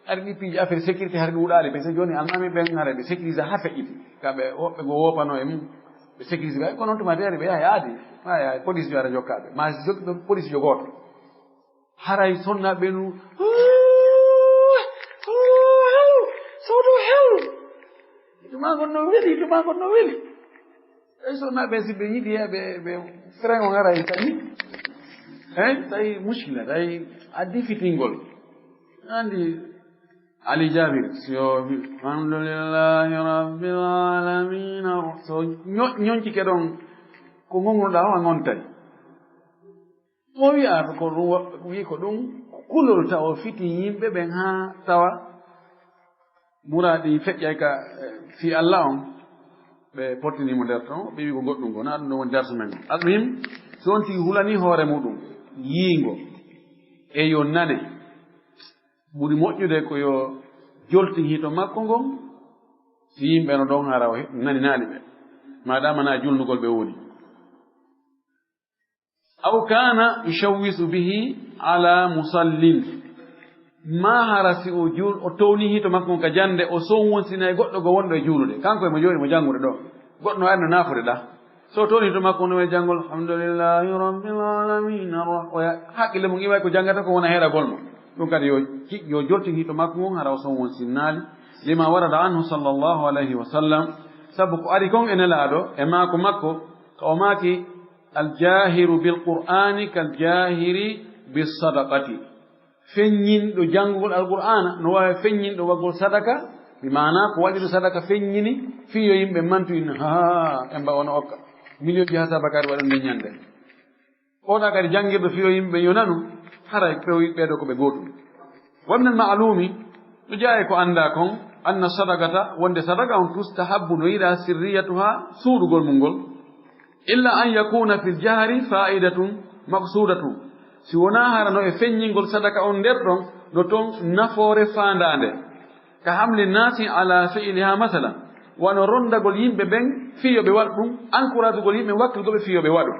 hari ɗi piiji affaire sécurité hari ɗuuɗaali. Parce que jooni almaami ɓen hari ɓe sécurisé haa feƴƴiti. Ka ɓe woɓɓe go woopano e mum, ɓe sécurisé ɓe. Kono on tuma ti hari ɓe yaha yaadi. Ma yaha police jo ara jokkaaɓe. Ma si jokki ɗon police jo gooto. Haray sonna ɓe nu. Sawtu hewlu. Tuma gon no weli, tuma gon no weli. Ey, so na ɓe, si ɓe yiɗi, ɓe, ɓe frein on ara e tawi. Ey, tawi muskila, tawi addi fitingol. Andi Ali Jabir, si o wi, "Alhamdulillahi Rabbil Alamin," so ño-, ñoñci ke ɗon, ko gongunoɗa o a gontay. O wi'a ko ɗum wa-, wi ko ɗum kulol tawa fiti yimɓe ɓen haa tawa muraadi feƴƴay ka, eh, fii Allah on, ɓe pottini mo nder ton, ɓe wi ko goɗɗum ko, na ɗum ɗon woni darsu men. Almuhim, so on tigi hulani hoore muɗum, yiingo, e yo nane, ɓuri moƴƴude ko yo joltin hito makko ngon, si yimɓe no ɗon hara o he-, naninaali ɓe. Maadaama na julnugol ɓe woni. Aw kana yushawwisu bihi ala musallin. Ma hara si o jul-, o towni hito makko ka jande, o son wonsinay goɗɗo go wonɗo e juulude. Kanko e mo jooɗi mo jangude ɗo. Goɗɗo no arno nafude ɗa. So towni hito makko no e jangol, "Alhamdulillahi Rabbil Alamin, arrah-," o ya-, haqqille mum iway ko jangata ko wona heɗagol mo. Ɗum kadi yo ci-, yo joltin hito makko ngon hara o son wonsinnaali. Lima warada anhu sallallahu alayhi wa sallam. Sabu ko ari kon e Nelaaɗo, e maako makko, ka o maaki, "Al-jaahiru bil Qur'aani kal-jaahiri bis-sadaqati." Feññinɗo janngugol Alqur'aana no waawi feññinɗo waɗgol sadaka, bi maana ko waɗiɗo sadaka feññini, fii yo yimɓe mantu in, "Haa, en mba ono okka. Miliyonji haa sabakaari waɗan nden ñande." Oɗa kadi janngirɗo fii yo yimɓe yo nanu, haray pewi ɓeeɗo ko ɓe gootum. Wa minal ma'luumi, no jeyaa e ko anndaa kon, anna sadaqata, wonde sadaka on tustahabbu no yiɗaa sirriyatuha suuɗugol mum ngol. Illa an yakuna fil jahri fa'idatun maqsudatun. Si wonaa hara no e feññingol sadaka on nder ɗon, no ton nafoore faandaande. Ka hamli naasi ala fi'liha masalan. Wano rondagol yimɓe ɓen fii yo ɓe waɗu ɗum, encouragugol yimɓe wakkilgol ɓe fii yo ɓe waɗu.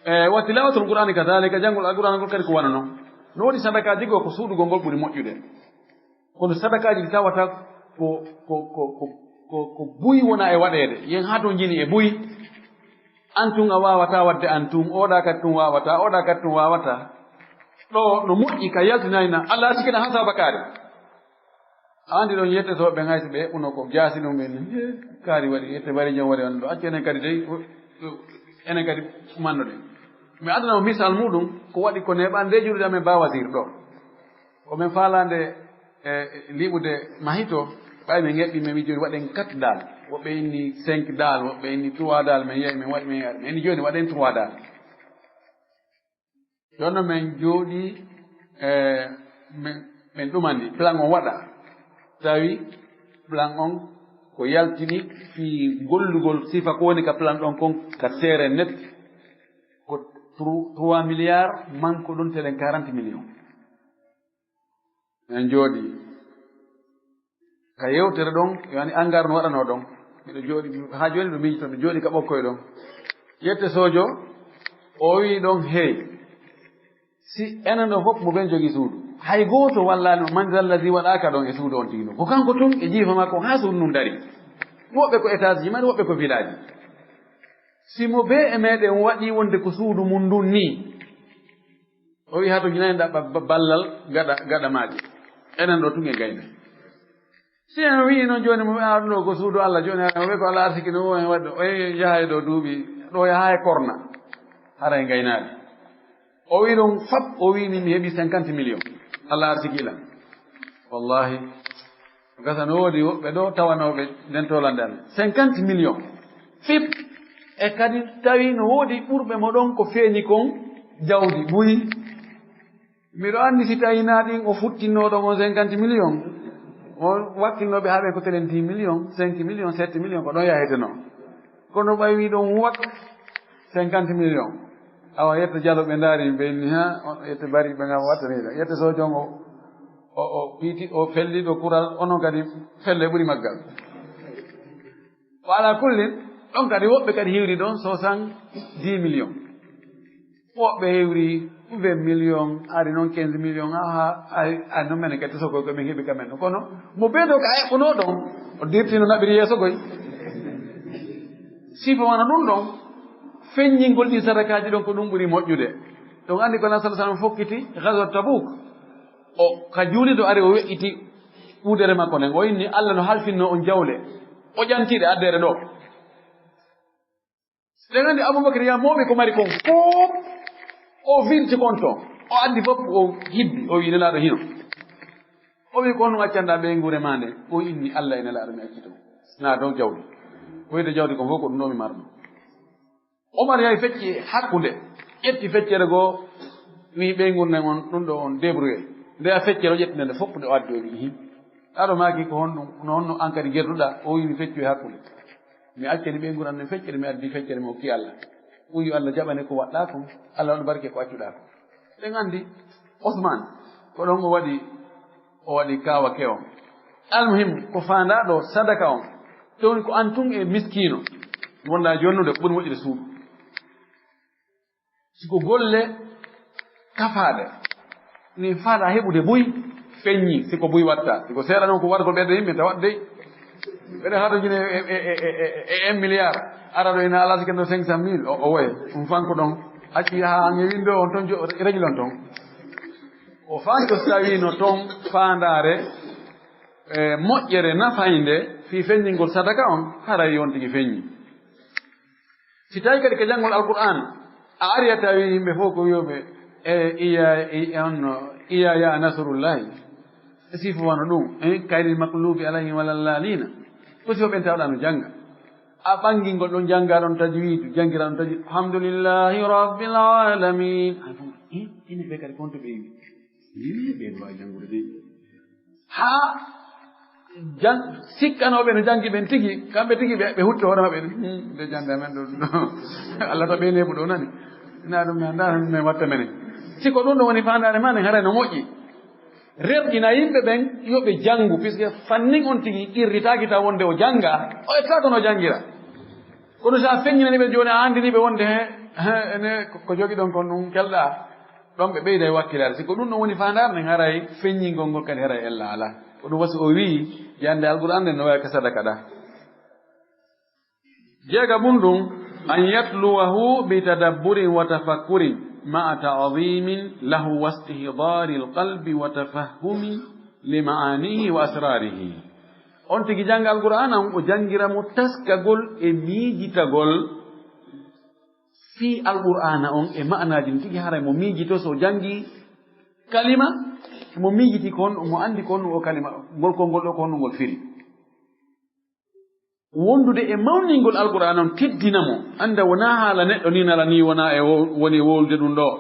E, wa tilawatul Qur'ani kadhalika, janngol Alqur'an ngol kadi ko wano non. No woni sadakaaji goo ko suuɗugol ngol ɓuri moƴƴude. Kono sadakaaji ɗi tawata ko, ko, ko, ko, ko, ko buy wona e waɗeede. Yen haa to njini e buy. An tun a waawataa waɗde an tun, oɗa kadi tun waawataa, oɗa kadi tun waawataa. Ɗo no moƴƴi ka yaltinayna, Allah si kena haa sabakaari. A andi ɗon yettetooɓe ɓen hay so ɓe eɓɓuno ko jaasi ɗum ɓen, "He, kaari waɗi, yette bari jom waɗi on ɗo, accu enen kadi dey, o, o, enen kadi manno ɗen." Mi adana on misal muɗum, ko waɗi ko neeɓaani nde juuɗe amen Ba Wazir ɗo. Ko men faalaande e liɓude mahito, ɓay men ŋeɓɓi, men wi jooni waɗen quatre daal, woɓɓe inni cinq daal, woɓɓe inni trois daal, men yehi, men waɗi, men yaari, men inni jooni waɗen trois daal. Jooni men jooɗi, e, men, men ɗumandi, plan on waɗa. Tawi plan on ko yaltini fii gollugol sifa ko woni ka plan ɗon kon ka seere net, ko tru-, trois milliards manque ɗum telen quarante millions. Men jooɗi ka yewtere ɗon, yani angar no waɗanoo ɗon. Miɗo jooɗi, haa jooni miɗo miijito, miɗo jooɗi ka ɓokkoy ɗon. Yette Sojo, o wii ɗon, "Hey, si enen ɗon fof mo ɓen jogii suudu. Hay gooto wallaani mo, man zal ladhi waɗaaka ɗon e suudu on tigi ɗon. Ko kanko tun e jiifa makko haa suudu ndun dari. Woɓɓe ko étage ji mari, woɓɓe ko village. Si mo bee e meɗen waɗi wonde ko suudu mun ndun nii." O wii, "Haa to jinay ɗaɓɓa ba-, ballal gaɗa, gaɗa maaje. Enen ɗo tun e gayna." Si en wii noon jooni mo ɓe aɗuno ko suudu Allah, jooni hara mo ɓe ko Allah arsiki no en waɗi, o yaha e ɗo duuɓi, ɗo yaha e korna. Hara e gaynaade. O wii ɗum fap, o wii ni mi heɓi cinquante millions. Allah arsiki lan. Wallahi. Gasa no woodi woɓɓe ɗo tawanooɓe nden tolande amen. Cinquante millions. Fip. E kadi tawi no woodi ɓurɓe mo ɗon ko feeñi kon jawdi buy. Miɗo anndi si tawi na ɗin o futtinnoo ɗon on cinquante millions, o wakkinnooɓe haa ɓe ko telen dix millions, cinq millions, sept millions, ko ɗon yaheteno. Kono ɓay wi ɗon wak cinquante millions. Awa yetta Jalo ɓe ndaari ɓe inni ha, on yetta Bari ɓe ngam wattani ɗo. Yetta Sojo ngo, o, o piiti, o felli ɗo kural, onon kadi felle ɓuri maggal. Wa ala kullin, ɗon kadi woɓɓe kadi hiwri ɗon soixante-dix millions. Woɓɓe hewri vingt millions, ari noon quinze millions, aha, ay, ay, noon menen kadi so ko, ko min heɓi ka men. Kono mo beedo ka eɓɓuno ɗon, o dirtino naɓiri yeeso koy. Sifa wona ɗum ɗon, feññingol ɗin sadakaaji ɗon ko ɗum ɓuri moƴƴude. Ɗum anndi ko Nabi sallallahu alaihi wasallam fokkiti Ghazwat Tabuk. O ka juuliɗo ari o weƴƴiti wudere makko nden. O inni Allah no halfinno on jawle. O ƴantiɗe addere ɗo. Ɓe nganndi Abubakar yaa mawɓe ko mari kon fof, o virti kon toon. O addi fof, o hibbi, o wi Nelaaɗo hino. O wi ko honno accanɗaa ɓeynguure maa nde? O inni Allah e Nelaaɗo mi acci toon. Naa ɗon jawdi. Ko wiyde jawdi kon fof ko ɗum ɗo mi marno. Omar yahi fecci hakkunde, ƴetti feccere goo, wi ɓeynguure nden on, ɗum ɗo on débrouillé. Nde a feccere o ƴetti nde, nde fof nde o addi o wi hin. Aɗo maaki ko honɗum, no honno an kadi gerduɗaa? O wi mi feccu e hakkunde. Mi accani ɓeynguure an nden feccere, mi addi feccere mi okki Allah. O wi Allah jaɓane ko waɗɗaa kon, Allah waɗu barke ko accuɗaa kon. Ɓen anndi Usmaan, ko ɗon o waɗi, o waɗi kaawa kewo. Almuhim, ko faandaa ɗo sadaka on. Toni ko an tun e miskiino. Wonɗaa jonnude ko ɓuri moƴƴude suudu. Si ko golle kafaaɗe, ni faaɗa heɓude buy, feññi, si ko buy watta. Si ko seeɗa noon ko wargol ɓeyde yimɓe, tawa dey. Ɓeɗe hatojine e, e, e, e, e un milliard, ara ɗo ina alaa si kendo cinq cent mille, o, o woye. Ɗum fanko ɗon, acci yaha ange windo on toon, jo-, régile on toon. O fanko so tawi no toon faandaare, e, moƴƴere nafaynde, fii feññingol sadaka on, haray on tigi feññi. Si tawi kadi ko janngol Alqur'aan, a ari a tawi yimɓe fof ko wiyoɓe, e, iya, i-, on no, iya ya nasrullahi. E sifa wano ɗum, e, kayril maqlubi alayhim wala lalina. Ko sifa ɓen tawɗa no jannga. A ɓanngingol ɗon jannga ɗon tajwiidu, janngira ɗon tajwiidu. Alhamdulillahi rabbil alamin. Ay, fo, e, ene ɓe kadi konto ɓe yiwi. Yimɓe ɓe no waawi janngude de. Haa jan-, sikkanooɓe no janngi ɓen tigi, kamɓe tigi ɓe, ɓe hutti hoore maɓɓe, "Hmm, nde jannde amen ɗo, ɗo, Allah to ɓe neeɓu ɗo nani. Ina ɗum mi anndaa, min watta menen." Si ko ɗum ɗo woni faandaare maa, ne haray no moƴƴi. Rerɗina yimɓe ɓen yo ɓe janngu, puisque fannin on tigi qirritaaki taw wonde o jannga, o ettaako no janngira. Kono so a feññinani ɓe jooni, a anndini ɓe wonde he, he, ene ko, ko jogi ɗon kon ɗum kelɗa, ɗon ɓe ɓeyda e wakkilaare. Si ko ɗum ɗon woni faandaare nden, haray feññingol ngol kadi haray ella alaa. Ko ɗum wasi o wi'i, jannde Alqur'aan nden no wayi ka sadaka ɗa. Jeega mum ɗum, an yatluwahu bi tadabburin wa tafakkurin ma'a ta'zimin lahu wa istihdaril qalbi wa tafahhumi li ma'anihi wa asrarihi. On tigi jannga Alqur'aana on, o janngira mo taskagol e miijitagol Fii Alqur'aana on e ma'anaaji ɗin tigi, haray mo miijito, so janngi kalima, mo miijiti ko honno, mo anndi ko honno o kalima, ngol konngol ɗoo ko honno ngol firi. Wondude e mawningol Alqur'aana on teddina mo, annda wonaa haala neɗɗo nii nala nii, wonaa e wo-, woni e wowlude ɗum ɗoo.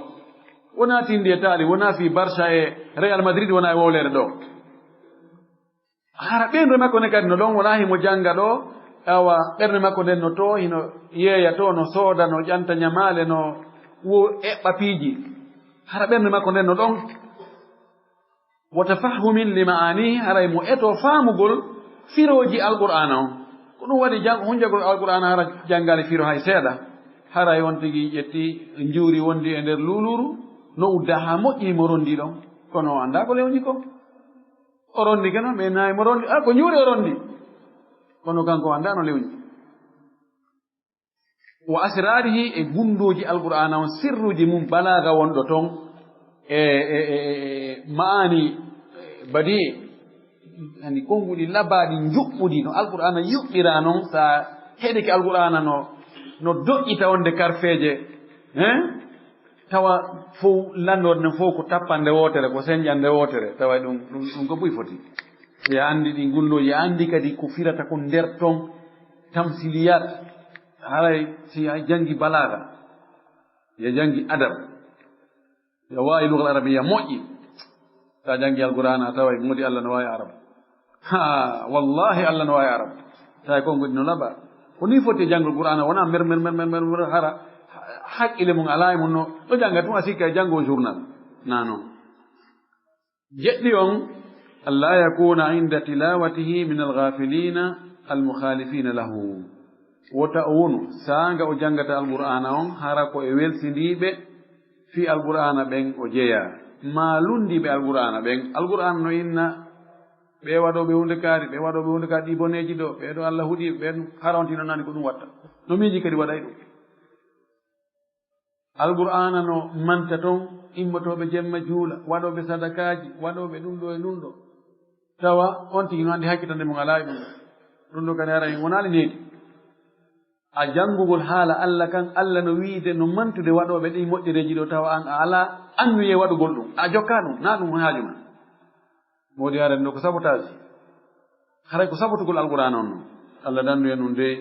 Wonaa tinndi e taali, wonaa fii Barça e Real Madrid, wonaa e wowleede ɗoo. Hara ɓernde makko nden kadi no ɗon, wonaa himo jannga ɗoo, awa ɓernde makko nden no too, hino yeeya too, no sooda, no ƴanta ñamaale, no wo-, eɓɓa piiji. Hara ɓernde makko nden no ɗon. Wa tafahhumin li ma'anihi, haray mo eto faamugol firooji Alqur'aana on. Ko ɗum waɗi jang-, hunjagol Alqur'aana hara janngaali firo hay seeɗa. Haray on tigi ƴetti njuuri wondi e nder luuluuru, no udda haa moƴƴi mo rondi ɗon. Kono o anndaa ko lewni ko. O rondi keno, ɓe nayi mo rondi. Ah, ko njuuri o rondi. Kono kanko o anndaa no lewni. Wa asrarihi, e gunndooji Alqur'aana on, sirruuji mum, balaaga wonɗo ton, e, e, e, e, e ma'ani, e, badi, ani konnguɗi labaaɗi, njuɓɓuɗi, no Alqur'aana yuɓɓira non, sa heɗike Alqur'aana no, no doƴƴita wonde karfeeje, hein? Tawa fow lanndorde nden fow ko tappande wootere, ko senƴande wootere, tawa ɗum, ɗum, ɗum ko buy foti. Ya anndi ɗi gunndooji, ya anndi kadi ko firata ko nder ton, tamsiliyat. Haray si a janngi balaaga, ya janngi adab, ya waawi lugal arabiya moƴƴi, sa janngi Alqur'aana a taway moodi Allah no waawi arab. Ha, wallahi Allah no waawi arab. Tawi konnguɗi no laba. Ko ni foti e janngol Qur'aana, wona mer, mer, mer, mer, mer, mer, hara ha-, haqqille mum alaa e mum, no, no jannga tun, a sikka e janngo journal. Na non. Jeɗɗi on, alla yakuna inda tilawatihi min alghafilina almukhalifina lahu. Wota o wonu, saanga o janngata Alqur'aana on, hara ko e welsindiiɓe fii Alqur'aana ɓen o jeyaa, maa lunndiiɓe Alqur'aana ɓen. Alqur'aana no inna ɓe waɗooɓe huunde kaari, ɓe waɗooɓe huunde kaari, ɗi boneeji ɗoo, ɓee ɗoo Alla huɗii, ɓeen hara on tino nani ko ɗum watta. No miiji kadi waɗay ɗum. Alqur'aana no manta ton, immotooɓe jemma juula, waɗooɓe sadakaaji, waɗooɓe ɗum ɗoo e ɗum ɗoo. Tawa on tigi no anndi hakkitande mum alaa e ɗum. Ɗum ɗoo kadi hara en wonaali needi. A janngugol haala Alla kan, Alla no wiide no mantude waɗooɓe ɗii moƴƴereeji ɗoo, tawa an a alaa anniyee waɗugol ɗum. A jokkaa ɗum, naa ɗum haaju ma. Moodi haren ɗoo ko sabotage. Haray ko sabotugol Alqur'aana on non. Alla dandu en ɗum dey.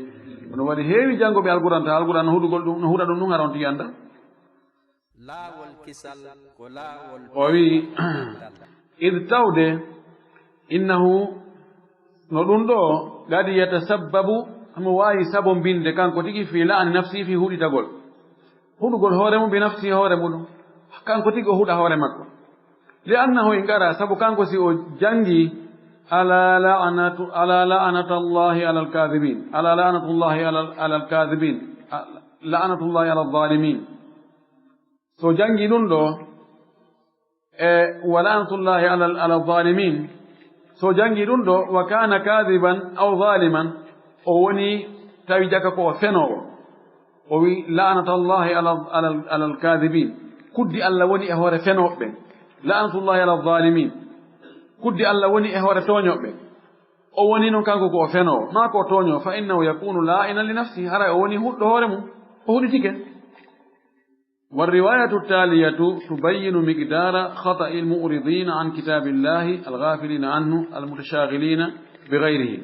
Kono waɗi heewi jannguɓe Alqur'aana, tawa Alqur'aana no huɗugol ɗum, no huɗa ɗum ɗum hara on tigi annda. Laawol kisal ko laawol. O wi'i, id tawde, innahu, no ɗum ɗoo, qad yatasabbabu, himo waawi sabobinde kanko tigi, fi la'ani nafsi, fi huɗitagol. Huɗugol hoore mum, bi nafsi, hoore muɗum. Kanko tigi o huɗa hoore makko. Li annahu, en qara, sabu kanko si o janngi, ala la'natu, ala la'natullahi ala alkadhibin. Ala la'natullahi ala, ala alkadhibin. A-, la'natullahi ala adh-dhalimin. So janngi ɗum ɗoo, e, wa la'natullahi ala, ala zalimin, so janngi ɗum ɗoo, wa kana kadhiban aw zaliman, o woni tawi jaka ko o fenoowo. O wi, la'natullahi ala, ala, ala al-kadhibin. Kuddi Alla woni e hoore fenooɓe ɓen. La'natullahi ala zalimin. Kuddi Alla woni e hoore tooñooɓe. O woni non kanko ko o fenoowo, maa ko o tooñoo, fa innahu yakunu la'inan li nafsihi, haray o woni huɗɗo hoore mum, o huɗitike. Wa riwayatu taliyatu tubayyinu miqdara khata'i al-mu'ridina an kitabillahi, al-ghafilina anhu, al-mutashaghilina bi ghayrihi.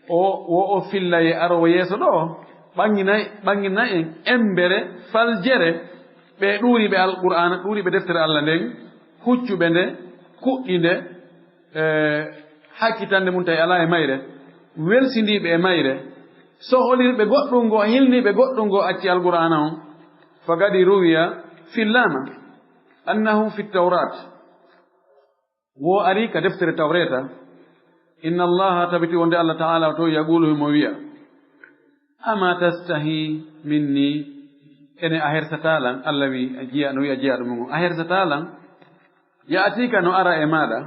O, wo o filla e aroowo yeeso ɗoo, ɓanginay, ɓanginay en embere, faljere, ɓe ɗuuriiɓe Alqur'aana, ɗuuriiɓe deftere Alla nden, huccuɓe nde, kuɗɗi nde, e, hakkitande mum tawi alaa e mayre, welsindiiɓe e mayre, soholirɓe goɗɗum ngoo, hilniiɓe goɗɗum ngoo, acci Alqur'aana on. Faqad ruwiya, fillama, annahu fi Tawrat. Wo ari ka deftere Tawreeta, inna Allaha, tabiti wonde Allah Ta'ala o to, yaqulu, himo wi'a, ama tastahi minni, ene a hersataa lan, Allah wi, a jiya, no wi'a jiyaaɗo mum on, a hersataa lan, ya'tika no ara e maaɗa,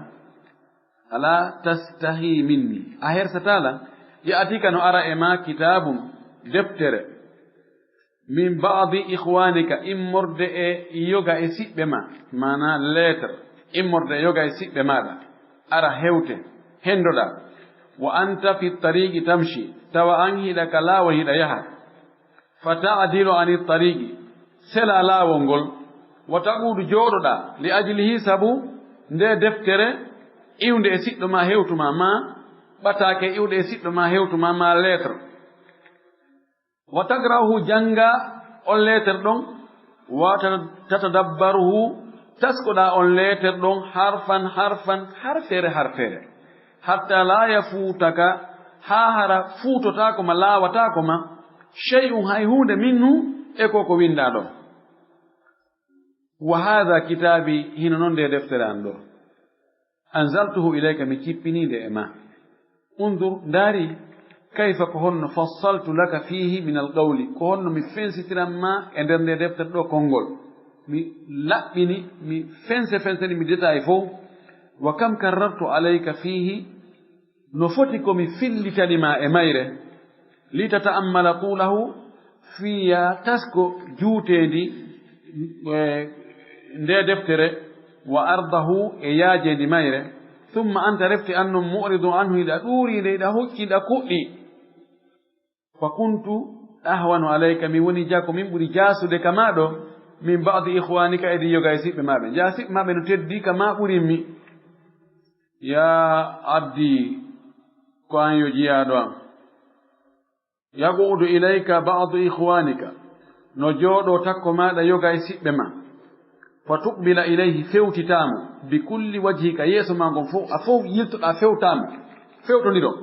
ala tastahi minni, a hersataa lan, ya'tika no ara e maa kitaabun, deftere, min ba'di ikhwanika, immorde e yoga e siɓɓe ma, maana lettre, immorde e yoga e siɓɓe maaɗa, ara hewte, hendoɗaa, wa anta fi tariqi tamshi, tawa an hiɗa ka laawol hiɗa yaha, fa ta'dilu ani tariqi, Sela laawol ngol, wa taquudu jooɗoɗaa, li ajlihi sabu nde deftere iwnde e siɗɗo ma hewtu ma, ma ɓataake iwde e siɗɗo ma hewtu ma, ma lettre. Wa tagrahu jannga on lettre ɗon, wa ta-, tatadabbaruhu taskoɗaa on lettre ɗon harfan harfan harfere harfere. Hatta la yafuutaka haa hara fuutotaako ma laawataako ma, shay'un hay huunde minhu e ko ko winndaa ɗon. Wa haadha kitaabi hino non nde deftere an ɗo. Anzaltuhu ilayka mi cippinii nde e ma. Undur ndaari kayfa ko honno fassaltu laka fiihi min alqawli ko honno mi fensitiran ma e nder nde deftere ɗo konngol. Mi laɓɓini mi fense fenseni mi détail fof. Wa kam karrartu alayka fiihi no foti ko mi fillitani ma e mayre. Li tata'ammala tuulahu fiya tasko juuteendi nde deftere wa ardahu e yaajeendi mayre. Thumma anta refti annon mu'ridun anhu hiɗa ɗuuriinde hiɗa hucci hiɗa kuɗɗi. Fa kuntu ahwanu alayka mi woni jako min ɓuri jaasude ka ma ɗo. Min ba'di ikhwanika e ɗi yoga e siɓɓe maɓe jaa siɓɓe maɓe no teddi ka ma ɓurin mi. Ya abdi ko an yo jiyaaɗo am. Yaquudu ilayka ba'du ikhwanika no jooɗo takko maɗa yoga e siɓɓe ma. Fa tuqbila ilayhi fewtitaamo bi kulli wajhika yeeso ma ngon fof a fof yiltoɗa fewtaamo. Fewtondiron.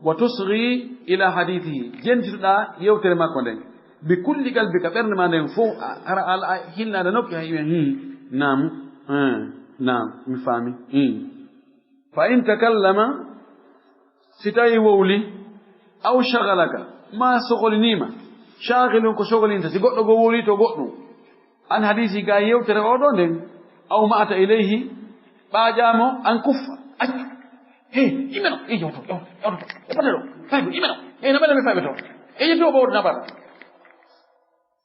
Wa tusghi ila hadithihi jentitoɗa yewtere makko nden. Bi kulli qalbika ɓernde ma nden fof hara ala hilnaade nokki hay ɓen hi. Naam. Naam mi faami. Fa in takallama si tawi wowli aw shagalaka ma sogoliniima. Shagilun ko sogolinta si goɗɗo goo wowli to goɗɗum. An hadisi ga yewtere oɗo nden aw ma'ata ilayhi ɓaaƴaamo an kuffa accu. He imeno e yewto yewto yewto e pate ɗo fayɓe imeno e no ɓele mi fayɓe to e yetto ɓowɗo nabar.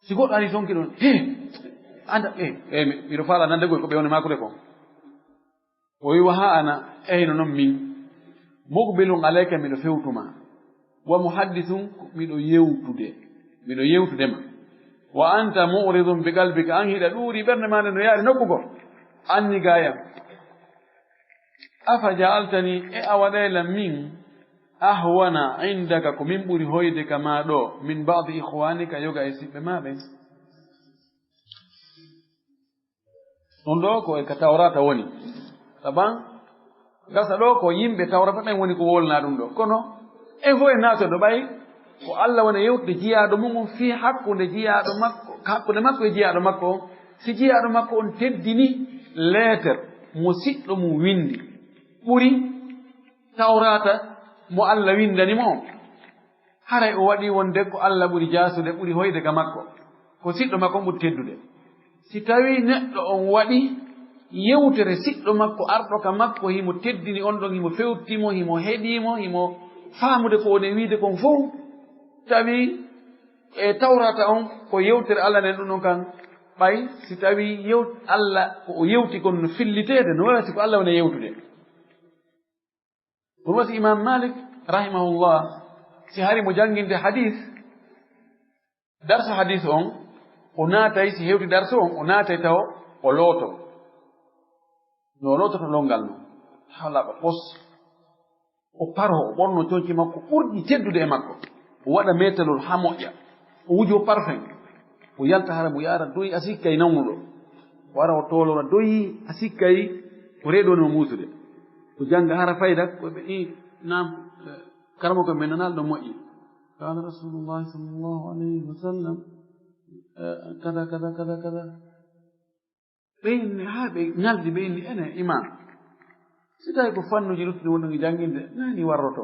Si goɗɗo ari sonki ɗon he anda e e miɗo faala nande goy ko ɓe woni makude kon. O wi wa haa ana eyno non min. Muqbilun alayka miɗo fewtuma. Wa muhaddisun miɗo yewtude. Miɗo yewtude ma. Wa anta mu'ridun bi qalbika an hiɗa ɗuuri ɓernde ma nde no yaari nokku goo. Anni gayam. Afa ja'altani e a waɗayla min ahwana indaka ko min ɓuri hoyde ka ma ɗo min ba'di ikhwanika yoga e siɓɓe ma ɓen. Ɗum ɗo ko e ka tawrata woni saban gasa ɗo ko yimɓe tawrata ɓen woni ko wolna ɗum ɗo kono en fof en naatoɗo ɓay ko allah woni yewtude jiyaaɗo mum on fii hakkunde jiyaaɗo makko hakkunde makko e jiyaaɗo makko on si jiyaaɗo makko on teddini leeter mo siɗɗo mum windi ɓuri tawrata mo allah windani mo on haray o waɗi wonde ko allah ɓuri jaasude ɓuri hoyde ka makko ko siɗɗo makko on ɓuri teddude. Si tawii neɗɗo on waɗi yewtere siɗɗo makko arɗo ka makko himo teddini on ɗon himo fewti mo himo heɗii mo himo faamude ko woni e wiide kon fof tawi e tawrata on ko yewtere allah nden ɗum ɗon kan ɓay si tawii yew allah ko o yewti kon no filliteede no wawi si ko allah woni e yewtude. Ɗum wasi imam malik rahimahullah si hari mo jannginde hadis darso hadis on o naatay si hewti darso on o naatay taw o looto no o loototo longal no haa laaɓa pos o parho o ɓorno conci makko ɓurɗi teddude e makko o waɗa metalol haa moƴƴa o wujo parfum o yalta hara mo yaara doyi a sikkay nawnuɗo o ara o toolora doyi a sikkay ko reeɗo woni mo muusude o jannga hara fayda ko ɓe i nam karama ko men nanal ɗo moƴƴi qala rasulullahi sallallahu alayhi wa sallam kada kada kada kada ɓe inni haa ɓe ngaldi ɓe inni ene imam si tawi ko fannuji luttude wonɗo ngi jannginde nani warroto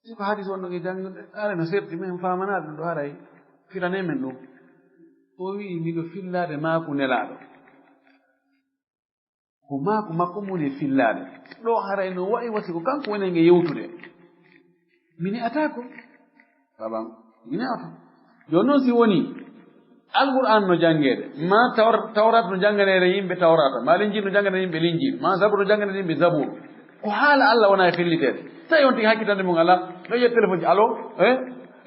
si ko hadis wonno e janngude ara no serti min famanade ɗum ɗo haray firane men ɗum o wi'i miɗo fillade maaku nelaɗo ko maaku makko moni e fillade ɗo haray no wa'i wasi ko kanko woni nge yewtude mini atako saban mini ato joni noon si woni alquran no janngeede ma tawrat no jannganeede yimɓe tawrata ma linjir no jannganeede yimɓe linjir ma zabur no jannganeede yimɓe zabur ko haala allah wona e felliteede tawi on tigi hakkitande mum ala no yiya téléphone ji alo e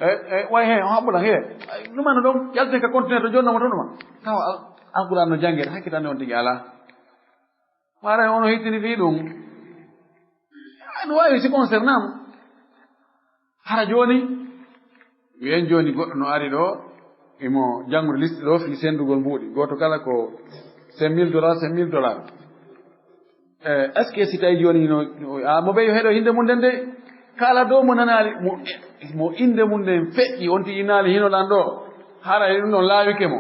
E, e, way he, o haɓɓuɗa he. Ay, ɗum ano ɗon, yalten ka continuer to jonnoma to ɗuma. Tawa al-, Alquran no jangir, hakkitande on tigi alaa. Mara ono hittini fi ɗum. Ay, no wawi si concernant mo. Hara joni, wiyen joni goɗɗo no ari ɗo, imo janngude liste ɗo fii sendugol mbuuɗi. Gooto kala ko cinq mille dollars, cinq mille dollars. Eh, est-ce que si tawi joni no, a mo ɓeyo heɗo innde mum nden de, kala dow mo nanaali, mo, mo innde mum nden feƴƴi, on ti inaali hino lan ɗo, hara e ɗum ɗon laawike mo.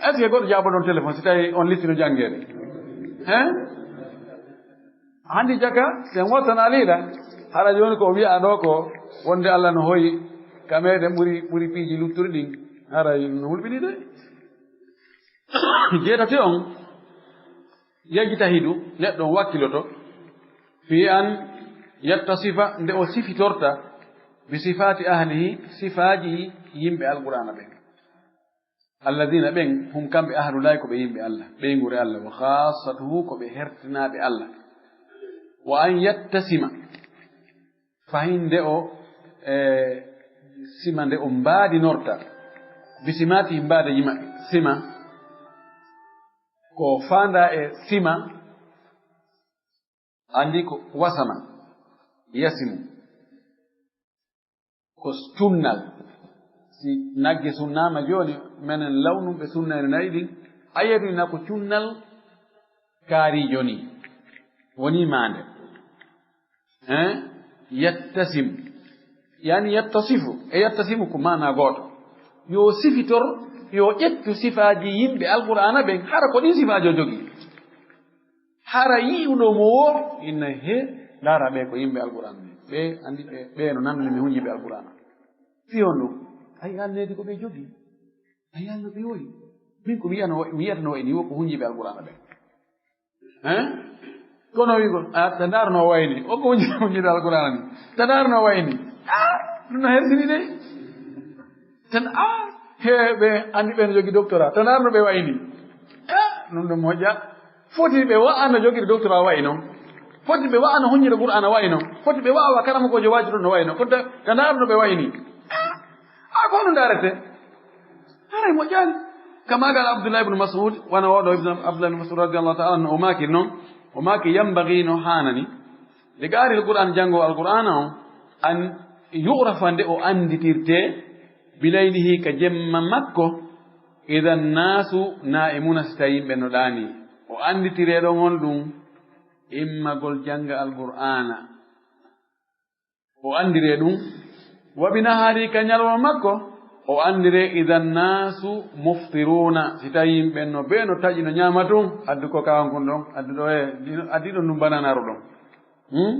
Est-ce que goɗɗo jaabo ɗon téléphone si tawi on liste no janngeede? Hein? Hannde jaka, si en wattana liiɗa, hara jooni ko o wi'a ɗo ko wonde Allah no hoyi ka meɗen ɓuri, ɓuri piiji luttuɗi ɗin, hara no hulɓini de. Jeetati on, yejjitahidu, neɗɗo on wakkiloto, fi an yattasifa, nde o sifitorta, bi sifaati ahlihi, sifaaji yimɓe Alqur'aana ɓen. Alladina ɓen, hum kamɓe ahlulahi ko ɓe yimɓe Allah, ɓeynguure Allah, wa khassatuhu ko ɓe hertinaaɓe Allah. Wa an yattasima, fahin nde o, e, sima nde o mbaadinorta, bi simaati mbaade yima, sima, ko faanda e sima, andi ko wasama, yasimu. Ko cunnal. Si nagge sunnaama jooni, menen lawnum ɓe sunnayno nayi ɗin, a yeru ina ko cunnal kaarijo ni. Woni maande. Hein? Yattasim. Yani yattasifu. E yattasimu ko maana gooto. Yo sifitor, yo ƴettu sifaaji yimɓe Alqur'aana ɓen, hara ko ɗin sifaaji o jogii. Hara yi'uɗo mo wo, inna he, ndaara ɓe ko yimɓe Alqur'aana ɓen. Ɓe andi ɓe, ɓe no nanndi mi hunjiɓe Alqur'aana. Fi on ɗum. Ay, anneede ko ɓe jogii. Ay, anno ɓe woyi. Min ko wiyano, wiyata no wayni wo ko hunjiɓe Alqur'aana ɓen. Hein? Kono wi'ugol, a, ta ndaar no wayni. O ko hunji-, hunjiɓe Alqur'aana ni. Ta ndaar no wayni. A, ɗum no hersini de. Tan, a, he, ɓe andi ɓe no jogi doctorat. Ta ndaar no ɓe wayni. A, ɗum ɗo moƴƴa. Foti ɓe wa'ano jogiri doctorat wayi non. Foti ɓe wa'ano hunjiro Qur'aana wayi non. Foti ɓe wa'awa karamokoojo waajuɗo no wayi non. Kono ta, ta ndaar no ɓe wayni. A, a ko no ndaarete. Haray moƴƴaani. Kama qala Abdullah ibn Mas'ud, wano oɗo ibn Abdullah ibn Mas'ud radiyallahu ta'ala anhu, o maaki non, o maaki, yambagi no haanani, li qaari'il Qur'aan, janngo Alqur'aana on, an yu'rafa, nde o annditirte, bilaylihi, ka jemma makko, idan naasu naa'imuna, si tawi yimɓe no ɗaani. O annditire ɗon on ɗum, immagol jannga Alqur'aana. O anndire ɗum, wa bi nahaari, ka ñalawma makko, o anndire idan naasu muftiruuna, si tawi yimɓe no, ɓe no taƴi no ñaama tun, addu ko kawan kun ɗon, addu ɗo e, addi ɗon ɗum bananaaru ɗon. Hmm?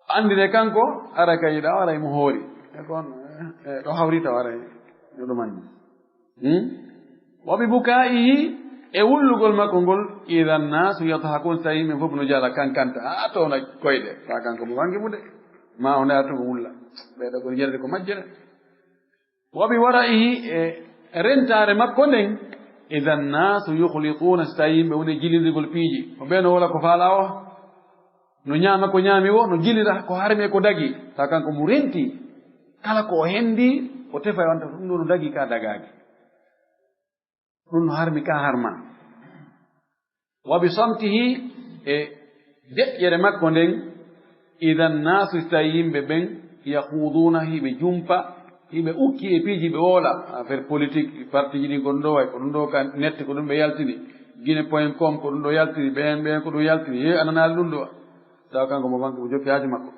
Anndire kanko, ara ka yiɗa, ara mo hoori. E kon, e, ɗo hawri taw ara e, no ɗum anndi. Hmm? Wa bi bukaa'ihi, e wullugol makko ngol, idan naasu yadhakun, so tawi yimɓe fof no jala, kankanta, haa towna koyɗe, fa kanko mo wangi mu de, ma o ndaa to o wulla, ɓe ɗo ko jarde ko majjere. Wa bi wara'ihi, e rentaare makko nden, idan naasu yukhlituuna, so tawi yimɓe woni jilindirgol piiji, ko ɓe no wola ko faala o, no ñaama ko ñaami wo, no jilira ko harmi e ko dagi, ta kanko mo renti, kala ko o hendi, o tefa e wanta ɗum ɗo no dagi ka dagaaki. Ɗum no harmi ka harma. Wa bi samtihi, e deƴƴere makko nden, idan naasu, so tawi yimɓe ɓen, yahuuduuna, hiɓe jumpa, hiɓe ukki e piiji ɓe woola, affaire politique, parti ji ɗin ko ɗum ɗo wayi, ko ɗum ɗo ka nette, ko ɗum ɓe yaltini, guinée point com, ko ɗum ɗo yaltini, ɓeen, ɓeen, ko ɗum yaltini, he a nanaali ɗum ɗo. Tawa kanko mo banke mo jokki haaju makko.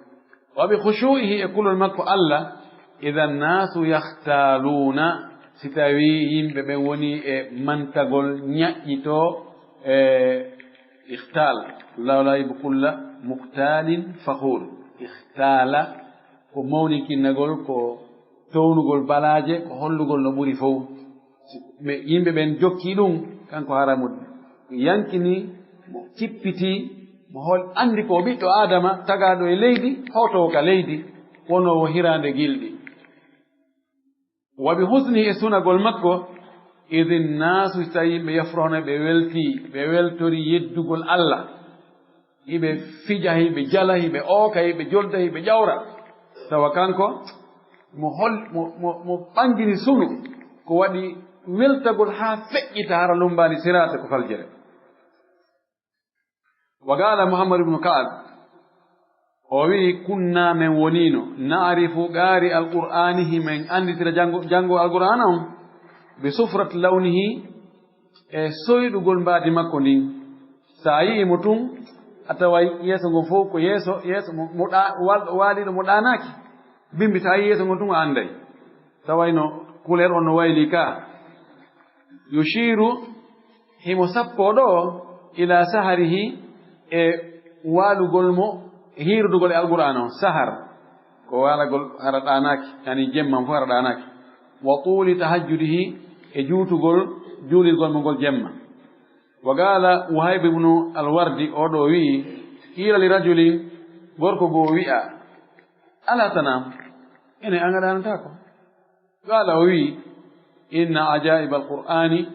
Wa bi khushu'ihi, e kulol makko Allah, idan naasu yakhtaaluuna, si tawi yimɓe ɓen woni e mantagol, ñaƴƴito, e ikhtaal, lawlaibu kulla mukhtaalin fakhuur. Ikhtaala ko mawninkinnagol, ko townugol balaaje, ko hollugol no ɓuri fow. Ɓe, yimɓe ɓen jokki ɗum, kanko hara mo yankini, mo cippiti, mo hol-, anndi ko o ɓiɗɗo Aadama, tagaaɗo e leydi, hotoowo ka leydi, wonoowo hiraande gilɗi. Wa bi husni, e sunagol makko, idin naasu, so tawi yimɓe yafrohna, ɓe welti, ɓe weltori yeddugol Allah. Hiɓe fija, hiɓe jala, hiɓe ooka, hiɓe jolda, hiɓe ƴawra. Tawa kanko, Mo hol-, mo, mo, mo ɓanngini sunu, ko waɗi weltagol haa feƴƴita hara lummbaani siraata ko faljere. Wa qaala Muhammad ibn Ka'ab, o wi'i, "Kunnaa, men woniino, na'rifu qaari al-Qur'aani, himen annditira janngo, janngo al-Qur'aana on, bi sufrati lawnihi, e soyɗugol mbaadi makko ndin. So a yi'ii mo tun, a taway yeeso ngon fow ko yeeso, yeeso mo, mo ɗa-, wal-, waaliiɗo mo ɗaanaaki. Bimbi, so a yi'ii yeeso ngon tun, a annday. Tawayno couleur on no waylii ka." Yushiiru, himo sappoo ɗoo, ila saharihi, e waalugol mo, hiirdugol e Alqur'aana on. Sahar, ko waalagol hara ɗaanaaki, yani jemma fow hara ɗaanaaki. Wa tuuli tahajjudihi, e juutugol juulirgol mo ngol jemma. Wa qaala Wuhayb ibnu Alwardi, oo ɗoo wi'i, "Qiila li rajulin, gorko goo wi'a, 'Alaa tanaam, ene an a ɗaanataako?' Qaala, o wi'i, 'Inna ajaa'iba al-Qur'aani,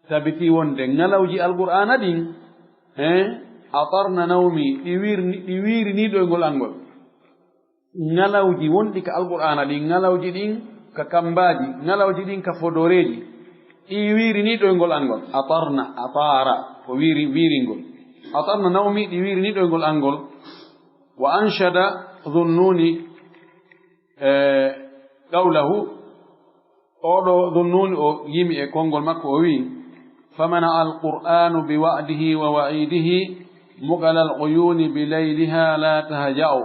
tabitii wonde ŋalawji Alqur'aana ɗin, eh, atarna nawmi, ɗi wirni, ɗi wiirinii ɗoyngol an ngol.'" Ŋalawji wonɗi ka Alqur'aana ɗin, ŋalawji ɗin ka kammbaaji, ŋalawji ɗin ka fodooreeji, ɗi wiirinii ɗoyngol an ngol. Atarna, atara, ko wiiri, wiiringol. Atarna nawmi, ɗi wiirinii ɗoyngol an ngol. Wa anshada Dhunnuuni, eh, qawlahu, oo ɗoo Dhunnuuni o yimi e konngol makko, o wi'i, "Famana al-Qur'aanu bi wa'dihi wa wa'idihi muqala al-uyuuni bi layliha la tahja'u.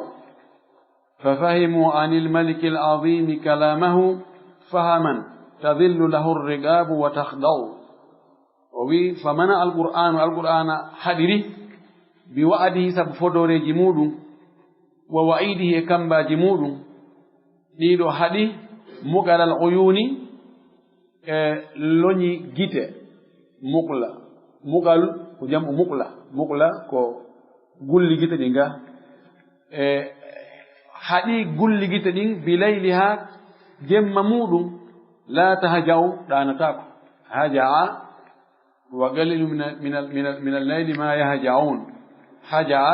Fa fahimu anil maliki al-azimi kalamahu fahaman tadhillu lahu ar-riqabu wa takhda'u." O wi'i, "Famana al-Qur'aanu, Alqur'aana haɗiri, bi wa'dihi, sabu fodooreeji muuɗum, wa wa'idihi, e kammbaaji muuɗum, ɗiɗo haɗi, muqalal uyuuni, e loñi gite, muqla, muqal ko jam'u muqla, muqla ko gulli gite ɗin ga, e haɗi gulli gite ɗin, bi layliha, jemma muuɗum, la tahja'u, ɗaanataako, haja'a, wa qaliilun mina, mina, mina, mina al-layli maa yahja'uun." Haja'a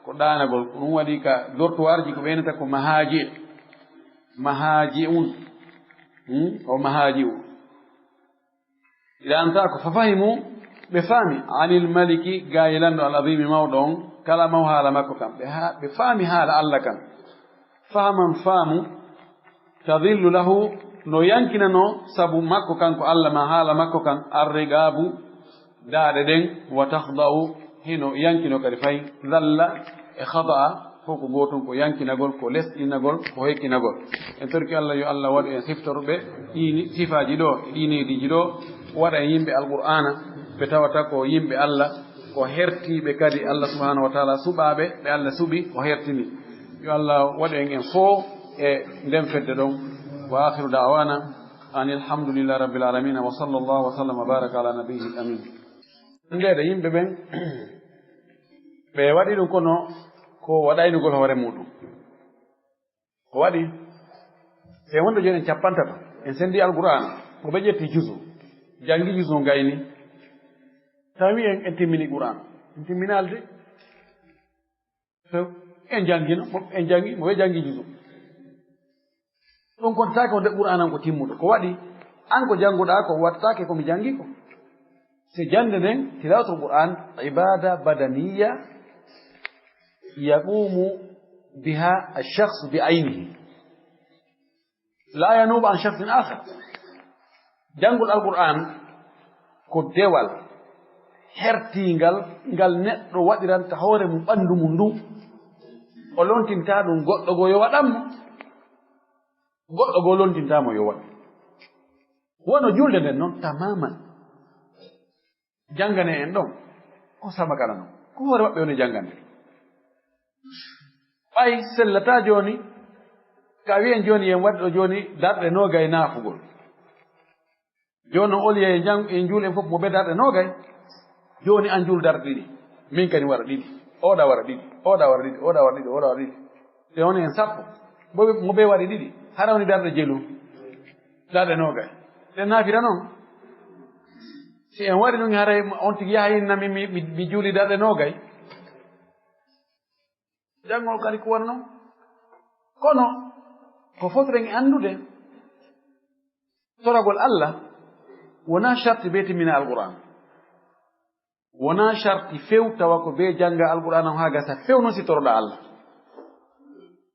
ko ɗaanagol. Ko ɗum waɗi ka dortoirji ko ɓe innata ko mahaaji'. Mahaaji'un. Hmm? O mahaaji'u. Ɗaanataako. Fa fahimu, ɓe faami. Anil maliki, gaa e lanɗo al-aziimi mawɗo on. Kalamahu, haala makko kan. Ɓe ha-, ɓe faami haala Alla kan. Fahman, faamu, tadhillu lahu, no yankinanoo sabu makko kanko Alla, maa haala makko kan, arriqaabu, daaɗe ɗen, wa takhda'u, hino yankinoo kadi fay, dhalla e khada'a, fof ko gootum, ko yankinagol, ko lesɗinagol, ko hekkinagol. En torki Alla, yo Alla waɗu en siftorɓe ɗii ni-, sifaaji ɗoo, ɗii neediiji ɗoo, waɗa e yimɓe Alqur'aana, ɓe tawata ko yimɓe Alla, ko hertiiɓe kadi Alla subhaanahu wa ta'aala, suɓaaɓe ɓe Alla suɓi, o hertini. Yo Alla waɗu en en fof e nden fedde ɗon. Wa akhiru da'wana anil hamdulillahi rabbil alamin. Wa sallallahu wa sallam wa baraka ala nabiyyi amin. Ndeede yimɓe ɓen, ɓe waɗi ɗum kono ko waɗaynugol hoore muɗum. Ko waɗi, si en wonde jooni en cappantato, en sendi Alqur'aana, mo ɓe ƴetti juzu, janngi juzu, gayni, tawi en, en timmini Qur'aana, en timminaali de. So en janngino, mo, en janngi, mo ɓe janngi juzu. Ɗum kon taake wonde Qur'aana on ko timmuɗo. Ko waɗi, an ko jannguɗaa ko, waɗtaake ko mi janngi ko. Se jannde nden, tilawatul Qur'an, ibada badaniya yaqumu biha ash-shakhs bi aynihi. La yanubu an shakhsin akhar. Janngol Alqur'an ko dewal hertiingal, ngal neɗɗo waɗiranta hoore mum, ɓanndu mum ndun. O lontintaa ɗum goɗɗo goo yo waɗan mo. Goɗɗo goo lontintaa mo yo waɗu. Wano julde nden non, tamaman. Janngane en ɗon, ko samakana non. Ko hoore maɓɓe woni janngande. Ɓay sellataa jooni, ka wi'en jooni, en waɗi ɗo jooni darɗe noogay naafugol. Jooni non, au lieu en jang-, en juul en fof mo ɓe darɗe noogay. Jooni an juul darɗe ɗiɗi. Min kadi wara ɗiɗi. Oɗa wara ɗiɗi. Oɗa wara ɗiɗi. Oɗa wara ɗiɗi. Oɗa wara ɗiɗi. Te on en sappo. Mo ɓe, mo ɓe waɗi ɗiɗi. Hara woni darɗe jelu. Darɗe noogay. Ɗen naafira non. Si en waɗi ɗum, haray on tigi yaha inna mi, mi, mi, mi juuli darɗe noogay. Janngol kadi ko wano non. Kono, Ko fotoɗen e anndude, toragol Allah wonaa sharti bee timmina Alqur'aan. Wonaa sharti few tawa ko bee jannga Alqur'aan on haa gasa few non si toroɗaa Allah.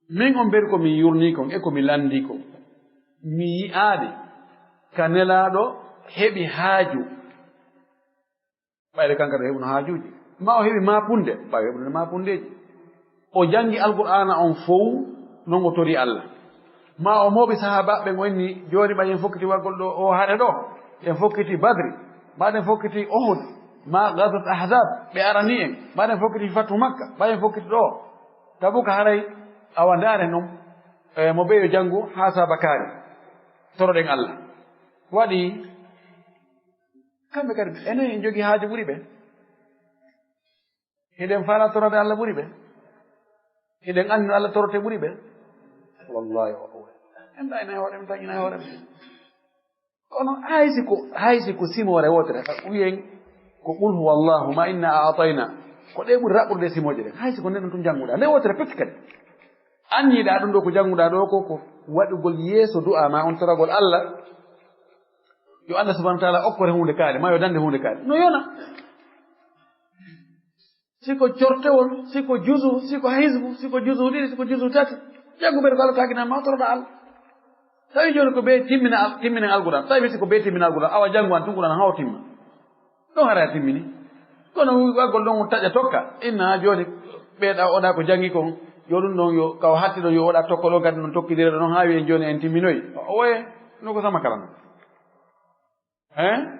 Min on mberi ko min yurnii kon e ko mi lanndii kon. Mi yi'aade ka Nelaaɗo heɓi haaju. Ɓayde kanko ɗo heɓuno haajuuji. Ma o heɓi maapunde, ɓay heɓude maapundeeji. O janngi Alqur'aana on fow, non o tori Allah. Ma o mooɓi sahaabaaɓe ɓen o inni, jooni ɓay en fokkiti wargol ɗo o hare ɗo, en fokkiti Badri, ma ɗen fokkiti Uhud, ma Gazwat Ahzab, ɓe arani en, ma ɗen fokkiti Fatu Makka, ɓay en fokkiti ɗo. Tabuka haray awa ndaare non, e, mo ɓeyo janngu haa saabakaari. Toroɗen Allah. Waɗi Kamɓe kadi, enen en jogii haaju ɓuri ɓe. Hiɗen faala torode Allah ɓuri ɓe. Hiɗen anndi no Allah torote ɓuri ɓe. Wallahi, o ɗum. En ɗayna e hoore, en taƴina e hoore. Kono hay si ko, hay si ko simoore wootere, ka wiyen ko qul huwa Allahu ma inna a'tayna. Ko ɗe ɓuri raɓɓude e simooje ɗen. Hay si ko nden ɗum tun jannguɗaa. Nde wootere pecci kadi. Anniyɗaa ɗum ɗo ko jannguɗaa ɗo ko, ko waɗugol yeeso du'a ma on toragol Allah. Yo Allah subhanahu wa ta'ala okkore huunde kaari, ma yo dande huunde kaari. No yona. Si ko cortewol, si ko juzu, si ko hizbu, si ko juzu ɗiɗi, si ko juzu tati. Janngu ɓeɗe ko Allah tagina ma toroɗa Allah. Tawi jooni ko be timmina al-, timmina Alquran. Tawi si ko be timmina Alquran, awa janngu an tun Quran haw timma. Ɗon hara timmini. Kono waggol ɗon taƴa tokka. Inna jooni ɓeeɗa oɗa ko janngi kon. Yo ɗum ɗon yo kaw hatti ɗon yo oɗa tokko ɗon kadi ɗon tokkidire ɗon haa wi'en jooni en timminoyi. O, oye, no ko sama kalan. Hein?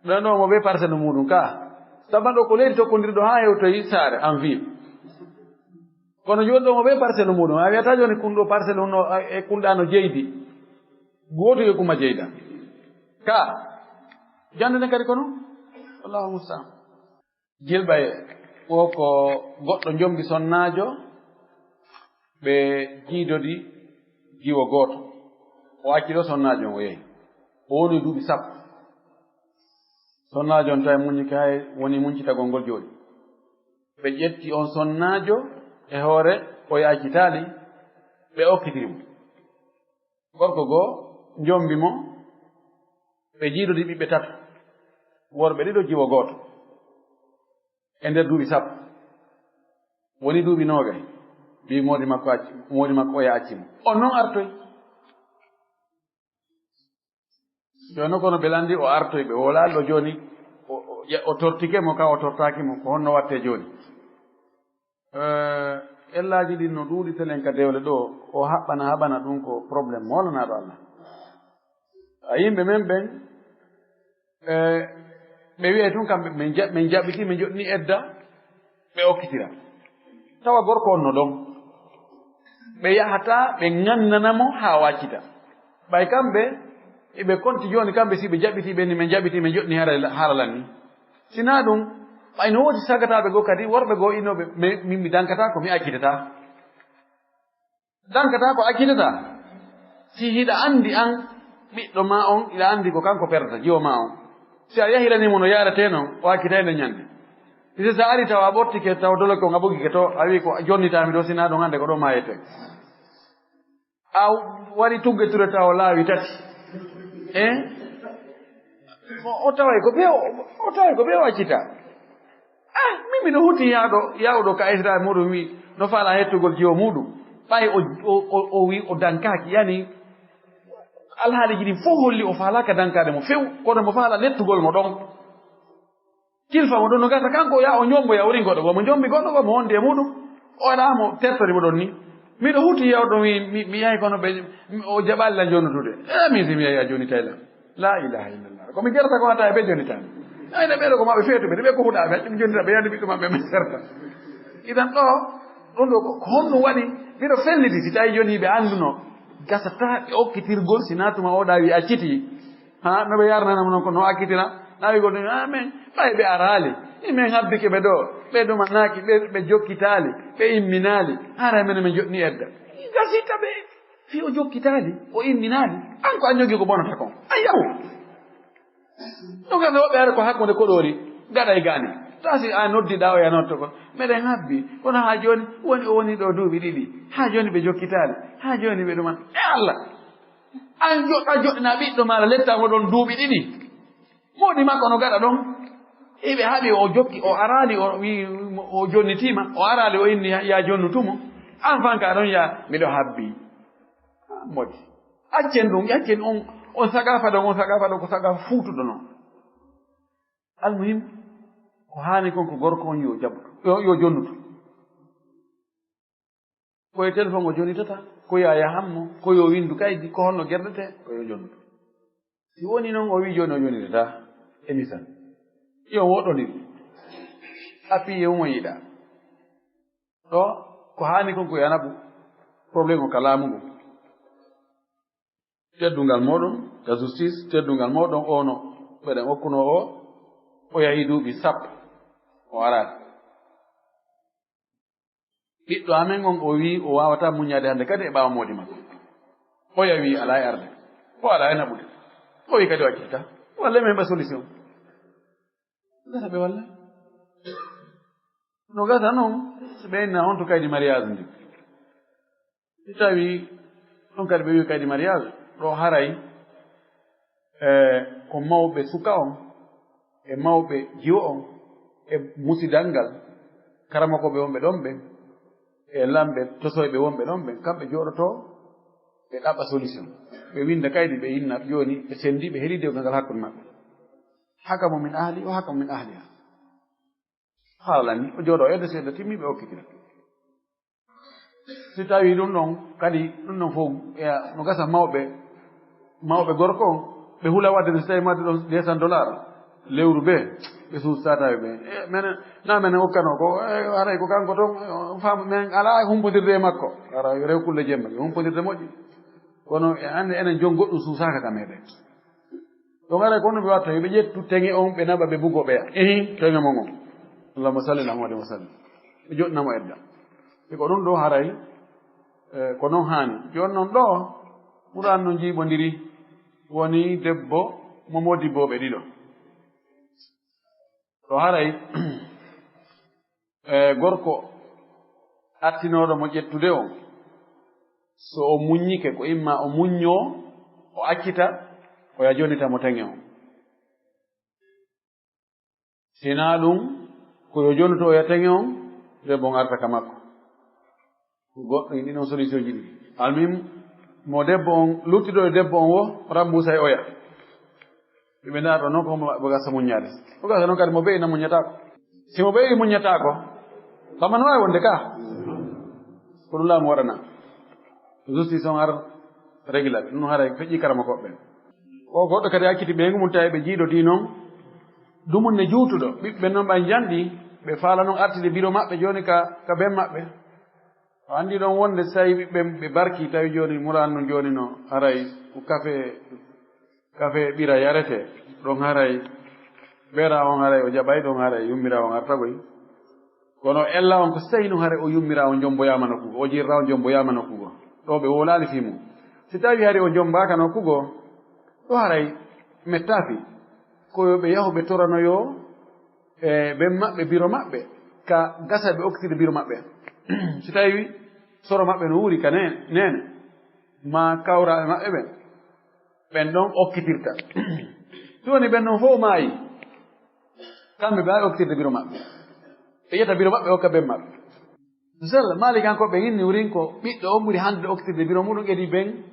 Ɗon ɗo mo ɓe parcelle muɗum ka. Saban ɗo ko leydi tokkondirɗo haa hewtoyi saare en ville. Kono jooni ɗo mo ɓe parcelle muɗum. A wiyata jooni kun ɗo parcelle no, e kun ɗa no jeydi. Gooto yo kuma jeyda. Ka. Jande ne kadi kono? Allahu musta'an. Jilɓay o ko goɗɗo njombi sonnaajo, ɓe jiidodi jiwo gooto. O acci ɗo sonnaajo on, o yehi. O woni duuɓi sappo. Sonnaajo on tawi muññi kay woni muñcitagol ngol jooɗi. Ɓe ƴetti on sonnaajo e hoore, o yaacitaali, ɓe okkitiri mo. Gorko goo njombi mo, ɓe jiidodi ɓiɓɓe tato, worɓe ɗiɗo, jiwo gooto. E nder duuɓi sappo, woni duuɓi noogay, mbi moodi makko acci, moodi makko oya acci mo. On non artoy. Jooni kono ɓe lanndi o artoy ɓe, o laali ɗo jooni, o, o, o tortike mo ka, o tortaaki mo, ko honno watte jooni? Eh, ellaaji ɗin no ɗuuɗi telen ka dewle ɗo, o haɓɓana, haɓana ɗum ko problème moolanaaɗo Allah. A yimɓe men ɓen, eh, ɓe wi'ay tun kamɓe, min ja-, min jaɓɓiti, min joɗni edda, ɓe okkitira. Tawa gorko on no ɗon. Ɓe yahata, ɓe ŋannana mo haa waccita. Ɓay kamɓe, eɓe konti jooni kamɓe si ɓe jaɓɓiti ɓe ni, min jaɓɓiti, min joɗni haala, haala lan ni. Sinaa ɗum, ɓay no woodi sagataaɓe goo kadi, worɓe goo inooɓe, mi, min mi dankataa ko mi accitataa. Dankataa ko accitataa. Si hiɗa anndi an, ɓiɗɗo maa on, hiɗa anndi ko kanko perdata, jiwo maa on. Si a yahiranii mo no yaaretee non, o accitay nde ñannde. Si sa ari tawa a ɓortike, tawa doloke on a ɓogike to, a wi'i ko jonnitaami ɗo, sinaa ɗum hannde ko ɗo maayetee. A waɗi tugge ture tawa laawi tati. Eh? O, o taway ko ɓe o, o taway ko ɓe o accita. Ah, min miɗo huti yaawɗo, yaawɗo ka Israel muɗum wi, no faala hettugol jiwo muɗum. Ɓay o, o, o, o wi o dankaaki, yani alhaaliji ɗin fof holli o faalaaka dankaade mo few, kono mo faala lettugol mo ɗon. Tilfa mo ɗon no gasa kanko ya o ñombo ya o ringo ɗo, mo ñombi goɗɗo go mo wondi e muɗum, o waɗa mo tertori mo ɗon ni. Miɗo huti yaw ɗo mi, mi, mi yahi kono ɓe, o jaɓali lan jonnutude. E min si mi yahi a joni tawi lan. La ilaha illallah. Ko mi jerata ko wata e ɓe joni tan. Ay ne ɓeɗo ko maɓe feetuɓe, ɓe ko huɗaɓe, ɓe joni ɓe yandi ɓiɗɗo maɓɓe min serta. Idan ɗo, ɗum ɗo ko, ko honɗum waɗi, miɗo felliti si tawi joni ɓe annduno. Gasata ɓe okkitirgol si natuma o ɗawi acciti. Ha, no ɓe yarnana mo non ko no akkitira. Nawigol ɗum, ah, min, ɓay ɓe araali. Ni min habbike ɓe ɗo, ɓe ɗumanaaki, ɓe, ɓe jokkitaali, ɓe imminaali. Hara men min joɗni edda. Gasita ɓe, fi o jokkitaali, o imminaali. An ko an jogi ko bonata kon. A yaw. Ɗum kam woɓɓe ara ko hakkunde koɗoori, gaɗa e gaani. Taa si a noddiɗaa oya noddo kon. Meɗen habbi. Kono haa jooni, woni o woni ɗo duuɓi ɗiɗi. Haa jooni ɓe jokkitaali. Haa jooni ɓe ɗuman. E Allah! An joɗɗa joɗɗina ɓiɗɗo maaɗa letta mo ɗon duuɓi ɗiɗi. Moodi makko no gaɗa ɗon. Iɓe haɓi o jokki, o araali, o wi, o jonnitiima. O araali, o inni, ya, ya jonnutumo. An fan ka ɗon ya, miɗo habbi. Ah, moodi. Accen ɗum, accen on, on sagafa ɗon, on sagafa ɗon, ko sagafa fuutuɗo non. Almuhim, ko haani kon ko gorko on yo jaɓutu, yo, yo jonnutu. Ko e téléphone o jonnitata, ko yo a yahan mo, ko yo winndu kaydi, ko honno gerdete, ko yo jonnutu. Si woni non o wi jooni o jonnitata, e misal. Yo woɗɗondir. Appuyé mo yiɗa. Ɗo, ko haani kon ko yo a naɓu problème o ka laamu ngu. Teddungal mooɗon, ka justice, teddungal mooɗon, ono meɗen okkunoo o, o yahi duuɓi sappo, o araani. Ɓiɗɗo amen on, o wii o waawataa muññaade hannde kadi e ɓaawo moodi makko. Oya wii alaa e arde, o alaa e naɓude. O wii kadi o accirta. Walla men ɓa solution. Gasa ɓe walla. No gasa non, so ɓe inna on to kaydi mariage ndi. Si tawi ɗum kadi ɓe wi'i kaydi mariage, ɗo haray, e, ko mawɓe suka on, e mawɓe jiwo on, e musidal ngal, karamokooɓe wonɓe ɗon ɓen, e lamɓe tosoyɓe wonɓe ɗon ɓen, kamɓe jooɗoto, ɓe ɗaɓɓa solution. Ɓe winda kaydi, ɓe inna jooni, ɓe sendi, ɓe heɗi dewgal ngal hakkunde maɓɓe. Hakamu min ahli, o hakamu min ahliha. Haalani, o jooɗo edde seeɗa timmi, ɓe okkitira. Si tawi ɗum ɗon, kadi ɗum ɗon fof, e, no gasa mawɓe, mawɓe gorko on, ɓe hula wadde no si tawi wadde ɗon deux cents dollars, lewru be, ɓe suustata ɓe. E, menen, na menen okkano ko, e, haray ko kanko ton, e, faamu, men alaa humpodirde e makko. Hara yo rew kulle jemma, yo humpodirde moƴƴi. Kono e ande enen jon goɗɗum suusaka ka meɗen. Ɗo ngara ko honno ɓe watta, yo ɓe ƴettu teŋe on, ɓe naɓa, ɓe bugo ɓeya. Ehin, teŋe mon on. Allahumma salli ala Muhammadin wa sallim. Ɓe joɗɗina mo edda. E ko ɗum ɗo haray, e, ko non haani. Jooni non ɗo, Qur'an no jiiɓondiri, woni debbo mo modibbo ɓe ɗiɗo. Ɗo haray, e, gorko artinooɗo mo ƴettude on, so o muññike, ko imma o muññoo, o accita, o ya jonnita mo teŋe on. Si naa ɗum, ko yo jonnuto o ya teŋe on, debbo on arta ka makko. Ko goɗɗo e ɗiɗon solution ji ɗiɗi. Almuhim, mo debbo on, luttiɗo e debbo on wo, rambusay oya. Ɓe ndaarɗo noon ko homo maɓɓe gasa muññaade. Ko gasa noon kadi mo beyi na muññataako. Si mo beyi muññataako, kamma no waawi wonde ka. Ko ɗum laamu waɗana. Justice on ar régla ɓe. Ɗum haray feƴƴi karama koɓɓe. O goɗɗo kadi acciti ɓeyngu mum tawi ɓe jiiɗodii noon. Dumun ne juutuɗo. Ɓiɓɓe noon ɓay njanɗi, ɓe faala noon artide biro maɓɓe jooni ka, ka ben maɓɓe. O anndi ɗon wonde so tawi ɓiɓɓe ɓe barki, tawi jooni muraan no jooni no haray ko kafe, kafe ɓira yarete, ɗon haray beera on haray o jaɓay, ɗon haray yummira on artagoy. Kono ella on ko so tawi no haray o yummira on jomboyaama nokkugo, o jirra on jomboyaama nokkugo. Ɗo ɓe wolaali fii mum. Si tawi hari o jombaaka nokkugo, ɗo haray mettaafi. Ko yo ɓe yahu ɓe toranoyoo e ɓen maɓɓe biro maɓɓe, ka gasa ɓe okkitide biro maɓɓe. Si tawi soro maɓɓe no wuuri ka ne-, neene, ma kawraaɓe maɓɓe ɓen, ɓen ɗon okkitirta. Si woni ɓen ɗon fof maayi, kamɓe ɓe waawi okkitirde biro maɓɓe. Ɓe ƴetta biro maɓɓe okka ben maɓɓe. Misal, Maalikankooɓe inni wurin ko ɓiɗɗo on ɓuri handude okkitirde biro muɗum edi ben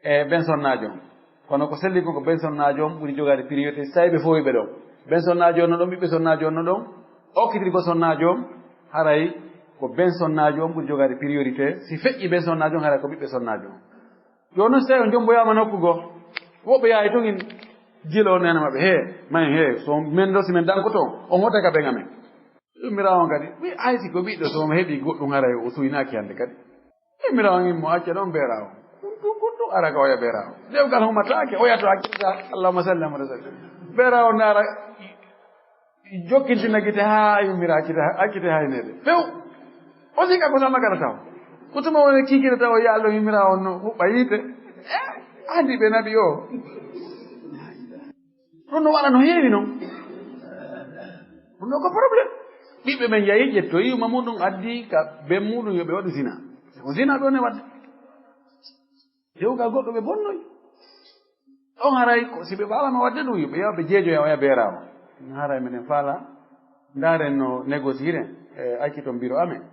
e ben sonnaajo on. Kono ko selli kon ko ben sonnaajo on ɓuri jogaade priorité, si tawi ɓe foowi ɓe ɗon. Ben sonnaajo on no ɗon, ɓiɓɓe sonnaajo on no ɗon, okkitirgol sonnaajo on, haray ko ben sonnaajo on ɓuri jogaade priorité, si feƴƴi ben sonnaajo on, haray ko ɓiɓɓe sonnaajo on. Jooni noon, si tawi on jomboyaama nokku goo, woɓɓe yahay tun in jilo neene maɓɓe, hee, may hee, so men ɗo, si men dankoto, on hoota ka ben amen. Yummiraawo on kadi, wi, hay si ko ɓiɗɗo, so omo heɓi goɗɗum, haray o suynaaki hannde kadi. Yummiraawo on immo acca ɗon beeraawo. Ɗum, ɗum, ɗum, ɗum, ara ka oya beeraawo. Dewgal humataake, oya to accirta, Allahumma salli ala Muhammad wa sallim. Beeraawo ndaara, jokkintina gite haa yummira accite, accite hayneede. Few! O sika ko sama kala taw. Ko tuma woni kiikira taw o yaalɗo yummiraawo on no huɓɓa yiite. Eh, andi ɓe naɓi o. Ɗum no waɗa no heewi non. Ɗum ɗo ko problème. Ɓiɓɓe ɓen yahi ƴettoyi yumma muɗum, addi ka ben muɗum yo ɓe waɗu zina. Ko zina ɓe woni waɗde. Dewgal goɗɗo ɓe bonnoyi. On haray ko si ɓe faalama waɗde ɗum, yo ɓe yawa ɓe jeejoya, oya beerawo. Haray meɗen faala, ndaaren no négocier, e acci ton biro amen.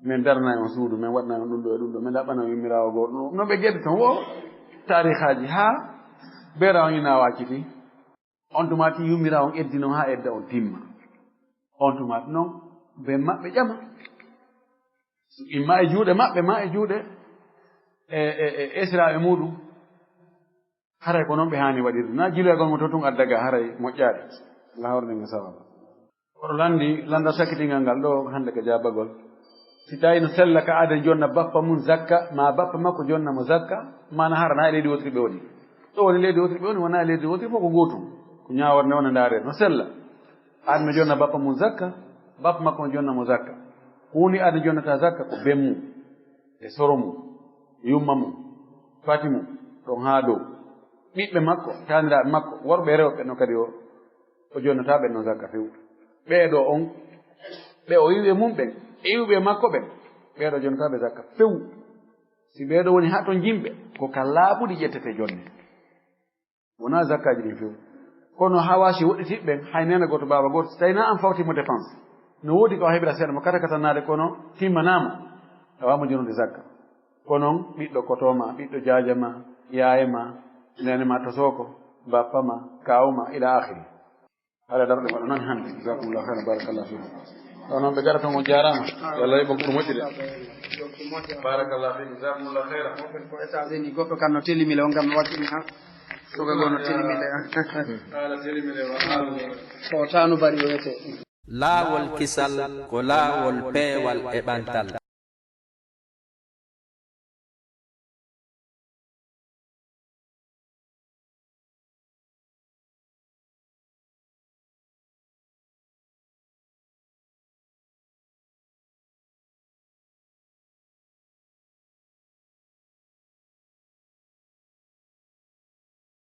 Min darna e on suudu, min waɗna e on ɗum ɗo e ɗum ɗo, min ɗaɓɓana on yummiraawo gooto. No, no ɓe gedde ton, wo taarihaaji haa beerawo on ina wacciti. On tuma ti yummiraawo on eddi non haa edda on timma. On tuma ti non, ben maɓɓe ƴama. Imma e juuɗe maɓɓe, ma e juuɗe e, e, e esiraaɓe muɗum. Haray ko non ɓe haani waɗirde. Na jiloyagol mo to tun adda ga haray moƴƴaade. Nga hawrde nga sawaaba. Oɗo landi, landa sakkitingal ngal ɗo hande ka jaabagol. Si tawi no sella ka aaden jonna bappa mum zakka, ma bappa makko jonna mo zakka, mana hara na e leydi wotiri ɓe woni. Ɗo woni leydi wotiri ɓe woni, wona e leydi wotiri fof ko gootum. Ko ñaaworde wona ndaare no sella. Aaden no jonna bappa mum zakka, bappa makko no jonna mo zakka. Ko woni aaden jonnata zakka ko ben mum, e soro mum, yumma mum, fati mum, ɗon haa dow. Ɓiɓɓe makko, taaniraaɓe makko, worɓe e rewɓe no kadi o, o jonnata ɓen no zakka few. Ɓee ɗo on, ɓe o iwi e mum ɓen, e iwɓe e makko ɓen, ɓee ɗo jonnata ɓe zakka few. Si ɓee ɗo woni haa ton jimɓe, ko ka laaɓuɗi ƴettete jonne. Wonaa zakkaaji ɗin few. Kono hawasi woɗɗitiɓɓe ɓen, hay neene gooto, baaba gooto, si tawi na an fawti mo dépense. No woodi ko a heɓira seeɗa mo kata kata naade, kono timmanaama. Awa mo jonude zakka. Ko non ɓiɗɗo koto ma, ɓiɗɗo jaaja ma, yaaye ma, neene ma tosooko, bappa ma, kaaw ma, ila akhiri. Haala darɗe mbaɗa noon hannde. Jazakumullahu khairan, barakallahu fikum. Ɗo noon ɓe gara toon on jaaraama. Yo Allah yoɓ on ko ɓuri moƴƴude. Barakallahu fikum. Jazakumullahu khairan. Ko États-Unis, goɗɗo kan no telimile, on kam no wakkili ha. Suka goo no telimile. Haala telimile wa haala. Ko taanu bari o wiyetee. Laawol kisal ko laawol peewal e ɓantal.